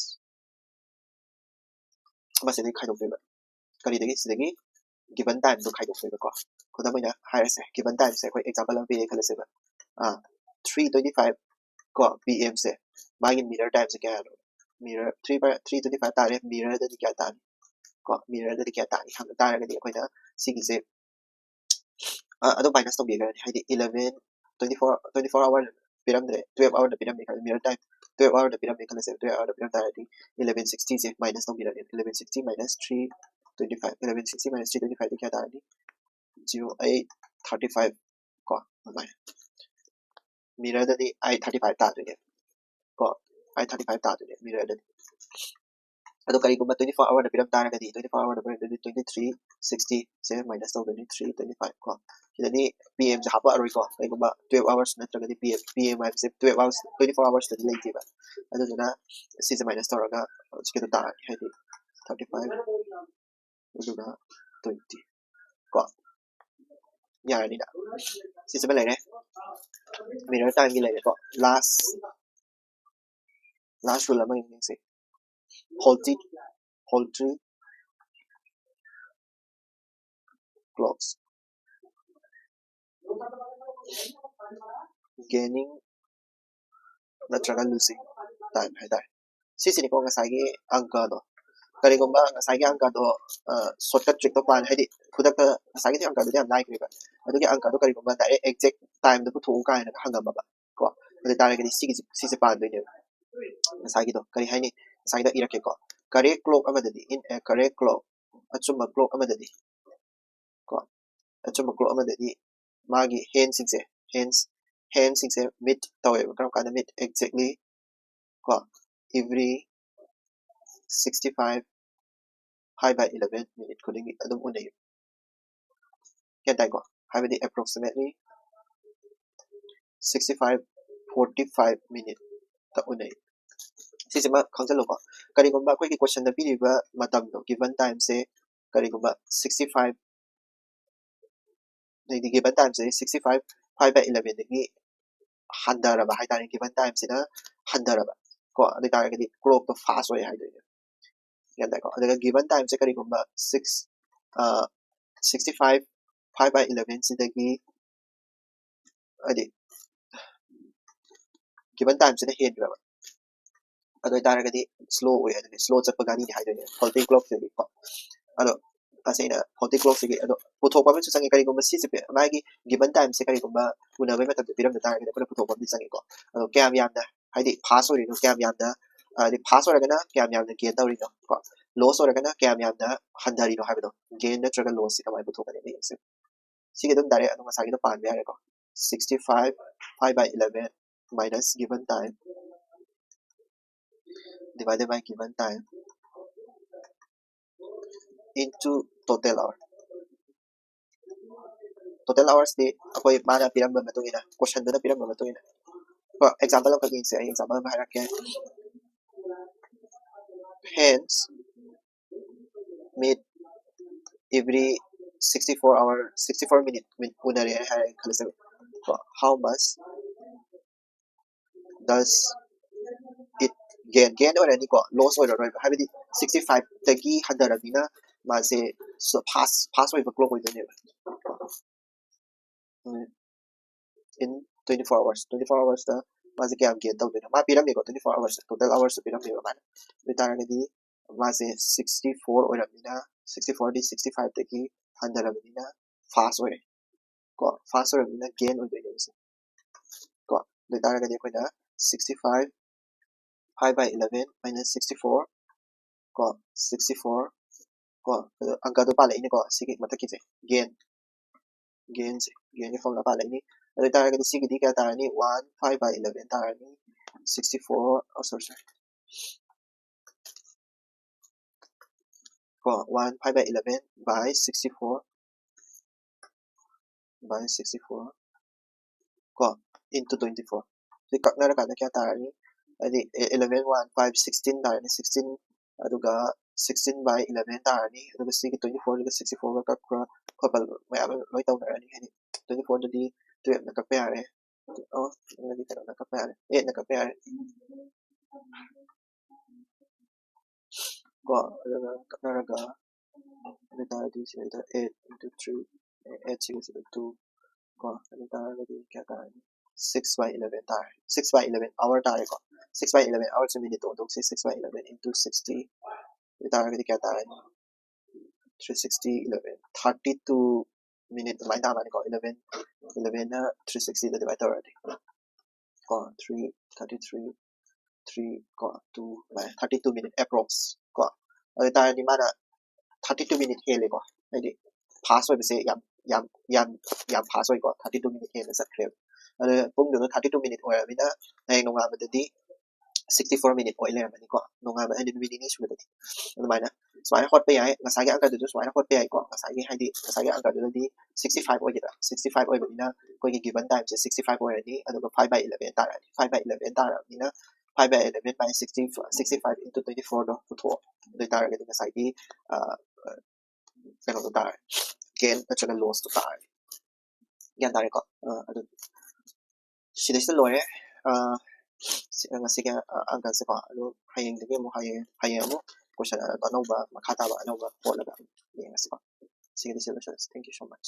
ꯃꯁꯤꯗꯒꯤ ꯈꯥꯏꯗꯣꯛꯇꯣꯏꯕ꯫ ꯀꯔꯤꯗꯒꯤ? ꯁꯤꯗꯒꯤ given time ꯗꯣ ꯈꯥꯏꯗꯣꯛꯇꯣꯏꯕꯀꯣ꯫ ꯈꯨꯗꯝ ꯑꯣꯏꯅ ꯍꯥꯏꯔꯁꯦ, given time ꯁꯦ ꯑꯩꯈꯣꯏ example ꯑꯃ ꯄꯤꯔꯦ ꯈꯜꯂꯁꯦꯕ꯫ ꯑꯥ, three twenty five ꯀꯣ, P M ꯁꯦ, ꯃꯥꯒꯤ mirror time ꯁꯦ ꯀꯌꯥꯅꯣ? Mirror three by, three twenty five ꯇꯥꯔꯦ, mirror ꯗꯗꯤ ꯀꯌꯥ ꯇꯥꯅꯤ? ꯀꯣ, mirror ꯗꯗꯤ ꯀꯌꯥ ꯇꯥꯅꯤ ꯍꯪ ꯇꯥꯔꯒꯗꯤ ꯑꯩꯈꯣꯏꯅ ꯁꯤꯒꯤꯁꯦ ꯑ, ꯑꯗꯨꯝ minus ꯇꯧꯕꯤꯈ꯭ꯔꯅꯤ꯫ ꯍꯥꯏꯗꯤ eleven, twenty four, twenty four hour ꯄꯤꯔꯝꯗ꯭ꯔꯦ, twelve hour ꯗ ꯄꯤꯔꯝꯃꯦ ꯈꯜꯂꯁꯦ, mirror time twelve hour ꯗ ꯄꯤꯔꯝꯃꯦ ꯈꯜꯂꯁꯦ, twelve hour ꯗ ꯄꯤꯔꯝ ꯇꯥꯔꯗꯤ eleven sixty ꯁꯦ minus ꯇꯧꯕꯤꯔꯅꯤ꯫ Eleven sixty minus three twenty five, eleven sixty minus three twenty five ꯗꯤ ꯀꯌꯥ ꯇꯥꯔꯅꯤ? Zero eight thirty five ꯀꯣ, ꯑꯗꯨꯃꯥꯏꯅ꯫ Mirror ꯗꯗꯤ eight thirty five ꯇꯥꯗꯣꯏꯅꯦ ꯀꯣ, eight thirty five ꯇꯥꯗꯣꯏꯅꯦ mirror ꯗꯗꯤ꯫ ꯑꯗꯣ ꯀꯔꯤꯒꯨꯝꯕ twenty four hour ꯗ ꯄꯤꯔꯝ ꯇꯥꯔꯒꯗꯤ, twenty four hour ꯗ ꯄꯤꯔꯝ ꯇꯥꯔꯒꯗꯤ twenty three sixty ꯁꯦ minus ꯇꯧꯗꯣꯏꯅꯤ, three twenty five ꯀꯣ꯫ ꯁꯤꯗꯗꯤ P M ꯁꯦ ꯍꯥꯞꯄꯛꯑꯔꯣꯏꯀꯣ꯫ ꯀꯩꯒꯨꯝꯕ twelve hours ꯅꯠꯇ꯭ꯔꯒꯗꯤ P M, P M ꯍꯥꯏꯕꯁꯦ twelve hours, twenty four hours ꯇꯗꯤ ꯂꯩꯇꯦꯕ꯫ ꯑꯗꯨꯗꯨꯅ ꯁꯤꯁꯦ minus ꯇꯧꯔꯒ ꯍꯧꯖꯤꯛꯀꯤꯗꯣ ꯇꯥꯔꯅꯤ, ꯍꯥꯏꯗꯤ thirty five ꯑꯗꯨꯒ twenty ꯀꯣ꯫ ꯌꯥꯔꯅꯤꯅ꯫ ꯁꯤꯁꯤꯃ ꯂꯩꯔꯦ꯫ Mirror time ꯒꯤ ꯂꯩꯔꯦꯀꯣ꯫ Last, last rule ꯑꯃ ꯌꯦꯡꯁꯦ꯫ Faulty, faulty clocks, gaining ꯅꯠꯇ꯭ꯔꯒ losing time ꯍꯥꯏꯇꯥꯔꯦ꯫ ꯁꯤꯁꯤꯅꯤꯀꯣ ꯉꯁꯥꯏꯒꯤ ꯑꯪꯀꯗꯣ꯫ ꯀꯔꯤꯒꯨꯝꯕ ꯉꯁꯥꯏꯒꯤ ꯑꯪꯀꯗꯣ shortcut trickꯇꯣ ꯄꯥꯟ ꯍꯥꯏꯗꯤ ꯈꯨꯗꯛꯇ ꯉꯁꯥꯏꯒꯤ ꯑꯪꯀꯗꯨꯗꯤ ꯌꯥꯝ ꯂꯥꯏꯈ꯭ꯔꯦꯕ꯫ ꯑꯗꯨꯒꯤ ꯑꯪꯀꯗꯣ ꯀꯔꯤꯒꯨꯝꯕ direct exact timeꯗ ꯄꯨꯊꯣꯛꯎ ꯀꯥꯏꯅꯒ ꯍꯪꯉꯝꯃꯕ ꯀꯣ, ꯑꯗꯨ ꯇꯥꯔꯒꯗꯤ ꯁꯤꯒꯤꯁꯤ ꯁꯤꯁꯦ ꯄꯥꯟꯗꯣꯏꯅꯦꯕ꯫ ꯉꯁꯥꯏꯒꯤꯗꯣ ꯀꯔꯤ ꯍꯥꯏꯅꯤ? ꯉꯁꯥꯏꯒꯤꯗꯣ ꯏꯔꯛꯀꯦꯀꯣ꯫ Correct clock ꯑꯃꯗꯗꯤ, in a correct clock, ꯑꯆꯨꯝꯕ clock ꯑꯃꯗꯗꯤ ꯀꯣ, ꯑꯆꯨꯝꯕ clock ꯑꯃꯗꯗꯤ ꯃꯥꯒꯤ handꯁꯤꯡꯁꯦ, hands handꯁꯤꯡꯁꯦ meet ꯇꯧꯋꯦꯕ꯫ ꯀꯔꯝ ꯀꯥꯟꯗ meet? Exactly ꯀꯣ, every sixty five, five by eleven minute ꯈꯨꯗꯤꯡꯒꯤ ꯑꯗꯨꯝ ꯎꯅꯩ꯫ ꯒ꯭ꯌꯥꯟ ꯇꯥꯏꯀꯣ? ꯍꯥꯏꯕꯗꯤ approximately sixty five, forty five minuteꯇ ꯎꯅꯩ꯫ ꯁꯤꯁꯤꯃ ꯈꯪꯖꯤꯜꯂꯨꯀꯣ꯫ ꯀꯔꯤꯒꯨꯝꯕ ꯑꯩꯈꯣꯏꯒꯤ questionꯗ ꯄꯤꯔꯤꯕ ꯃꯇꯝꯗꯣ, given timeꯁꯦ ꯀꯔꯤꯒꯨꯝꯕ sixty five, ꯑꯗꯩꯗꯤ given timeꯁꯦ sixty five, five by elevenꯗꯒꯤ ꯍꯟꯊꯔꯕ ꯍꯥꯏꯇꯥꯔꯦ꯫ Given timeꯁꯤꯅ ꯍꯟꯊꯔꯕ ꯀꯣ, ꯑꯗꯨ ꯑꯣꯏꯇꯥꯔꯒꯗꯤ clockꯇꯣ fast ꯑꯣꯏ ꯍꯥꯏꯗꯣꯏꯅꯦ꯫ ꯒ꯭ꯌꯥꯟ ꯇꯥꯏꯀꯣ? ꯑꯗꯨꯒ given timeꯁꯦ ꯀꯔꯤꯒꯨꯝꯕ six, sixty five, five by elevenꯁꯤꯗꯒꯤ ꯍꯥꯏꯗꯤ given timeꯁꯤꯅ ꯍꯦꯟꯈ꯭ꯔꯕ, ꯑꯗꯨ ꯑꯣꯏꯇꯥꯔꯒꯗꯤ slow ꯑꯣꯏ, ꯑꯗꯨꯗꯤ slow ꯆꯠꯄ ꯒꯥꯔꯤꯅꯤ ꯍꯥꯏꯗꯣꯏꯅꯦ faulty clockꯁꯤꯗꯤ ꯀꯣ꯫ ꯑꯗꯣ ꯇꯁꯦꯡꯅ faulty clockꯁꯤꯒꯤ ꯑꯗꯣ ꯄꯨꯊꯣꯛꯄ ꯑꯃꯁꯨ ꯆꯪꯉꯤ꯫ ꯀꯔꯤꯒꯨꯝꯕ ꯁꯤꯁꯦ ꯄꯤ-, ꯃꯥꯒꯤ given timeꯁꯦ ꯀꯔꯤꯒꯨꯝꯕ ꯎꯅꯕꯒꯤ ꯃꯇꯝꯗ ꯄꯤꯔꯝꯗ ꯇꯥꯔꯒꯗꯤ ꯑꯩꯈꯣꯏꯅ ꯄꯨꯊꯣꯛꯄ ꯑꯃꯗꯤ ꯆꯪꯉꯤꯀꯣ꯫ ꯑꯗꯣ ꯀꯌꯥꯝ ꯌꯥꯝꯅ, ꯍꯥꯏꯗꯤ fast ꯑꯣꯏꯔꯤꯅꯣ, ꯀꯌꯥꯝ ꯌꯥꯝꯅ, ꯍꯥꯏꯗꯤ fast ꯑꯣꯏꯔꯒꯅ ꯀꯌꯥꯝ ꯌꯥꯝꯅ gain ꯇꯧꯔꯤꯅꯣ ꯀꯣ, loss ꯑꯣꯏꯔꯒꯅ ꯀꯌꯥꯝ ꯌꯥꯝꯅ ꯍꯟꯊꯔꯤꯅꯣ ꯍꯥꯏꯕꯗꯣ, gain ꯅꯠꯇ꯭ꯔꯒ lossꯁꯤ ꯀꯃꯥꯏꯅ ꯄꯨꯊꯣꯛꯀꯅꯤ ꯌꯦꯡꯁꯦ꯫ ꯁꯤꯒꯤ ꯑꯗꯨꯝ direct ꯑꯗꯨꯝ ꯉꯁꯥꯏꯒꯤꯗꯣ ꯄꯥꯟꯕ ꯌꯥꯔꯦꯀꯣ꯫ Sixty five, five by eleven minus given time divided by given time into total hour. Total hoursꯇꯤ ꯑꯩꯈꯣꯏ ꯃꯥꯅ ꯄꯤꯔꯝꯕ ꯃꯇꯨꯡ ꯏꯟꯅ, questionꯗꯨꯅ ꯄꯤꯔꯝꯕ ꯃꯇꯨꯡ ꯏꯟꯅ꯫ ꯀꯣ, example ꯑꯃꯈꯛ ꯌꯦꯡꯁꯦ, ꯑꯩ example ꯑꯃ ꯍꯥꯏꯔꯛꯀꯦ꯫ Hands meet every sixty four hour, sixty four minute, minute ꯎꯅꯔꯦ ꯍꯥꯏꯔꯦ ꯈꯜꯂꯁꯦꯕ꯫ ꯀꯣ, how much does it gain? Gain ꯑꯣꯏꯔꯅꯤꯀꯣ, loss ꯑꯣꯏꯔꯔꯣꯏꯕ, ꯍꯥꯏꯕꯗꯤ sixty fiveꯇꯒꯤ ꯍꯟꯊꯔꯕꯅꯤꯅ ꯃꯥꯁꯦ ꯐꯥꯁ ꯐꯥꯁ ꯑꯣꯏꯕ ꯀ꯭ꯂꯣꯛ ꯑꯣꯏꯗꯣꯏꯅꯦꯕ꯫ ꯎꯝ, in twenty four hours, twenty four hours ꯇ ꯃꯥꯁꯦ ꯀꯌꯥꯝ ꯒꯦꯟ ꯇꯧꯗꯣꯏꯅꯣ? ꯃꯥ ꯄꯤꯔꯝꯃꯦꯀꯣ, twenty four hours, total hours ꯄꯤꯔꯝꯃꯦꯕ ꯃꯥꯅ꯫ ꯑꯗꯨ ꯑꯣꯏꯇꯥꯔꯒꯗꯤ ꯃꯥꯁꯦ sixty four ꯑꯣꯏꯔꯕꯅꯤꯅ, sixty four ꯗꯤ sixty five ꯇꯒꯤ ꯍꯟꯊꯔꯕꯅꯤꯅ ꯐꯥꯁ ꯑꯣꯏꯔꯦ ꯀꯣ꯫ ꯐꯥꯁ ꯑꯣꯏꯔꯕꯅꯤꯅ ꯒꯦꯟ ꯑꯣꯏꯗꯣꯏꯅꯦꯕ ꯁꯦ ꯀꯣ꯫ ꯑꯗꯨ ꯑꯣꯏꯇꯥꯔꯒꯗꯤ ꯑꯩꯈꯣꯏꯅ sixty five, five by eleven minus sixty four ꯀꯣ, sixty four ꯀꯣ, ꯑꯗꯣ ꯑꯪꯀꯗꯣ ꯄꯥꯜꯂꯛꯏꯅꯦꯀꯣ, ꯁꯤꯒꯤ ꯃꯊꯛꯀꯤꯁꯦ ꯒꯦꯟ, ꯒꯦꯟꯁꯦ, ꯒꯦꯟꯒꯤ ꯐꯣꯔꯃꯨꯂꯥ ꯄꯥꯜꯂꯛꯏꯅꯤ꯫ ꯑꯗꯨ ꯑꯣꯏꯇꯥꯔꯒꯗꯤ ꯁꯤꯒꯤꯗꯤ ꯀꯌꯥ ꯇꯥꯔꯅꯤ? One five by eleven ꯇꯥꯔꯅꯤ, sixty four, oh, sorry, sorry, ꯀꯣ, one five by eleven by sixty four by sixty four ꯀꯣ, into twenty four꯫ ꯁꯤ ꯀꯛꯅꯔꯀꯥꯟꯗ ꯀꯌꯥ ꯇꯥꯔꯅꯤ? ꯍꯥꯏꯗꯤ eleven one five sixteen ꯇꯥꯔꯅꯤ, sixteen, ꯑꯗꯨꯒ sixteen by eleven ꯇꯥꯔꯅꯤ, ꯑꯗꯨꯒ ꯁꯤꯒꯤ twenty four ꯒ sixty four ꯒ ꯀꯛꯄ ꯈꯣꯠꯄ ꯃꯌꯥꯝ ꯑꯃ ꯂꯣꯏ ꯇꯧꯅꯔꯅꯤ꯫ ꯍꯥꯏꯗꯤ twenty four ꯗꯨꯗꯤ twelve ꯅ ꯀꯛꯄ ꯌꯥꯔꯦ, ꯑꯣ, ꯑꯗꯨꯗꯤ ꯀꯩꯅꯣꯅ ꯀꯛꯄ ꯌꯥꯔꯦ, eight ꯅ ꯀꯛꯄ ꯌꯥꯔꯦ ꯀꯣ꯫ ꯑꯗꯨꯒ ꯀꯛꯅꯔꯒ ꯑꯗꯨ ꯑꯣꯏꯇꯥꯔꯗꯤ ꯁꯤꯗꯩꯗ eight into three, eight ꯁꯤꯒ ꯁꯤꯗ two ꯀꯣ꯫ ꯑꯗꯨ ꯑꯣꯏꯇꯥꯔꯒꯗꯤ ꯀꯌꯥ ꯇꯥꯔꯅꯤ? Six by eleven ꯇꯥꯔꯦ, six by eleven hour ꯇꯥꯔꯦꯀꯣ꯫ Six by eleven hour say ꯃꯤꯅꯤꯠꯇꯣ ꯑꯣꯟꯊꯣꯛꯁꯤ, six by eleven into sixty ꯑꯗꯨ ꯑꯣꯏꯇꯥꯔꯒꯗꯤ ꯀꯌꯥ ꯇꯥꯔꯅꯤ? Three sixty, eleven, thirty two minute ꯑꯗꯨꯃꯥꯏꯅ ꯇꯥꯔꯅꯤꯀꯣ꯫ Eleven, eleven ꯅ three sixty ꯗ divide ꯇꯧꯔꯗꯤ ꯀꯣ, three, thirty three, three ꯀꯣ, two ꯑꯗꯨꯃꯥꯏꯅ, thirty two minute approx ꯀꯣ꯫ ꯑꯗꯨ ꯑꯣꯏꯇꯥꯔꯗꯤ ꯃꯥꯅ thirty two minute ꯍꯦꯜꯂꯦꯀꯣ, ꯍꯥꯏꯗꯤ ꯐꯥꯁ ꯑꯣꯏꯕꯁꯦ ꯌꯥꯝ ꯌꯥꯝ ꯌꯥꯝ ꯌꯥꯝ ꯐꯥꯁ ꯑꯣꯏꯀꯣ꯫ Thirty two minute ꯍꯦꯟꯅ ꯆꯠꯈ꯭ꯔꯦꯕ꯫ ꯑꯗꯨ ꯄꯨꯡꯗꯨꯅ thirty two minute ꯑꯣꯏꯔꯕꯅꯤꯅ ꯍꯌꯦꯡ ꯅꯣꯡꯉꯥꯟꯕꯗꯗꯤ sixty four minute ꯑꯣꯏ ꯂꯩꯔꯝꯃꯅꯤꯀꯣ, ꯅꯣꯡꯉꯥꯟꯕ ꯍꯥꯏꯗꯤ ꯅꯨꯃꯤꯠ ꯅꯤꯅꯤ ꯁꯨꯕꯗꯗꯤ꯫ ꯑꯗꯨꯃꯥꯏꯅ ꯁꯨꯃꯥꯏꯅ ꯍꯣꯠꯄ ꯌꯥꯏ, ꯉꯁꯥꯏꯒꯤ ꯑꯪꯀꯗꯨꯁꯨ ꯁꯨꯃꯥꯏꯅ ꯍꯣꯠꯄ ꯌꯥꯏꯀꯣ꯫ ꯉꯁꯥꯏꯒꯤ ꯍꯥꯏꯗꯤ ꯉꯁꯥꯏꯒꯤ ꯑꯪꯀꯗꯨꯗꯗꯤ sixty five ꯑꯣꯏꯒꯗ꯭ꯔꯥ? Sixty five ꯑꯣꯏꯕꯅꯤꯅ ꯑꯩꯈꯣꯏꯒꯤ given time ꯁꯦ sixty five ꯑꯣꯏꯔꯅꯤ, ꯑꯗꯨꯒ five by eleven ꯇꯥꯔꯅꯤ꯫ Five by eleven ꯇꯥꯔꯕꯅꯤꯅ five by eleven by sixty, sixty five into twenty four ꯗꯣ ꯄꯨꯊꯣꯛꯑꯣ꯫ ꯑꯗꯨ ꯑꯣꯏꯇꯥꯔꯒꯗꯤ ꯉꯁꯥꯏꯒꯤ, ꯑ, ꯀꯩꯅꯣꯗꯣ ꯇꯥꯔꯦ, ꯒꯦꯟ ꯅꯠꯇ꯭ꯔꯒ ꯂꯣꯁꯇꯣ ꯇꯥꯔꯦ꯫ ꯒ꯭ꯌꯥꯟ ꯇꯥꯔꯦꯀꯣ? ꯑ, ꯑꯗꯨ ꯁꯤꯗꯩꯁꯤꯗ ꯂꯣꯏꯔꯦ꯫ ꯑ, ꯁꯤ-, ꯉꯁꯤꯒꯤ, ꯑ, ꯑꯪꯀꯁꯦꯀꯣ꯫ ꯑꯗꯨ ꯍꯌꯦꯡꯗꯒꯤ ꯑꯃꯨꯛ, ꯍꯌꯦꯡ, ꯍꯌꯦꯡ ꯑꯃꯨꯛ ꯀꯣꯏꯁꯟ ꯑꯅꯧꯕ, ꯃꯈꯥ ꯇꯥꯕ ꯑꯅꯧꯕ ꯍꯣꯠꯂꯒ ꯌꯦꯡꯉꯁꯤꯀꯣ꯫ ꯁꯤꯒꯤꯗꯤ ꯁꯤ ꯂꯣꯏꯁꯤꯜꯂꯁꯤ꯫ Thank you so much.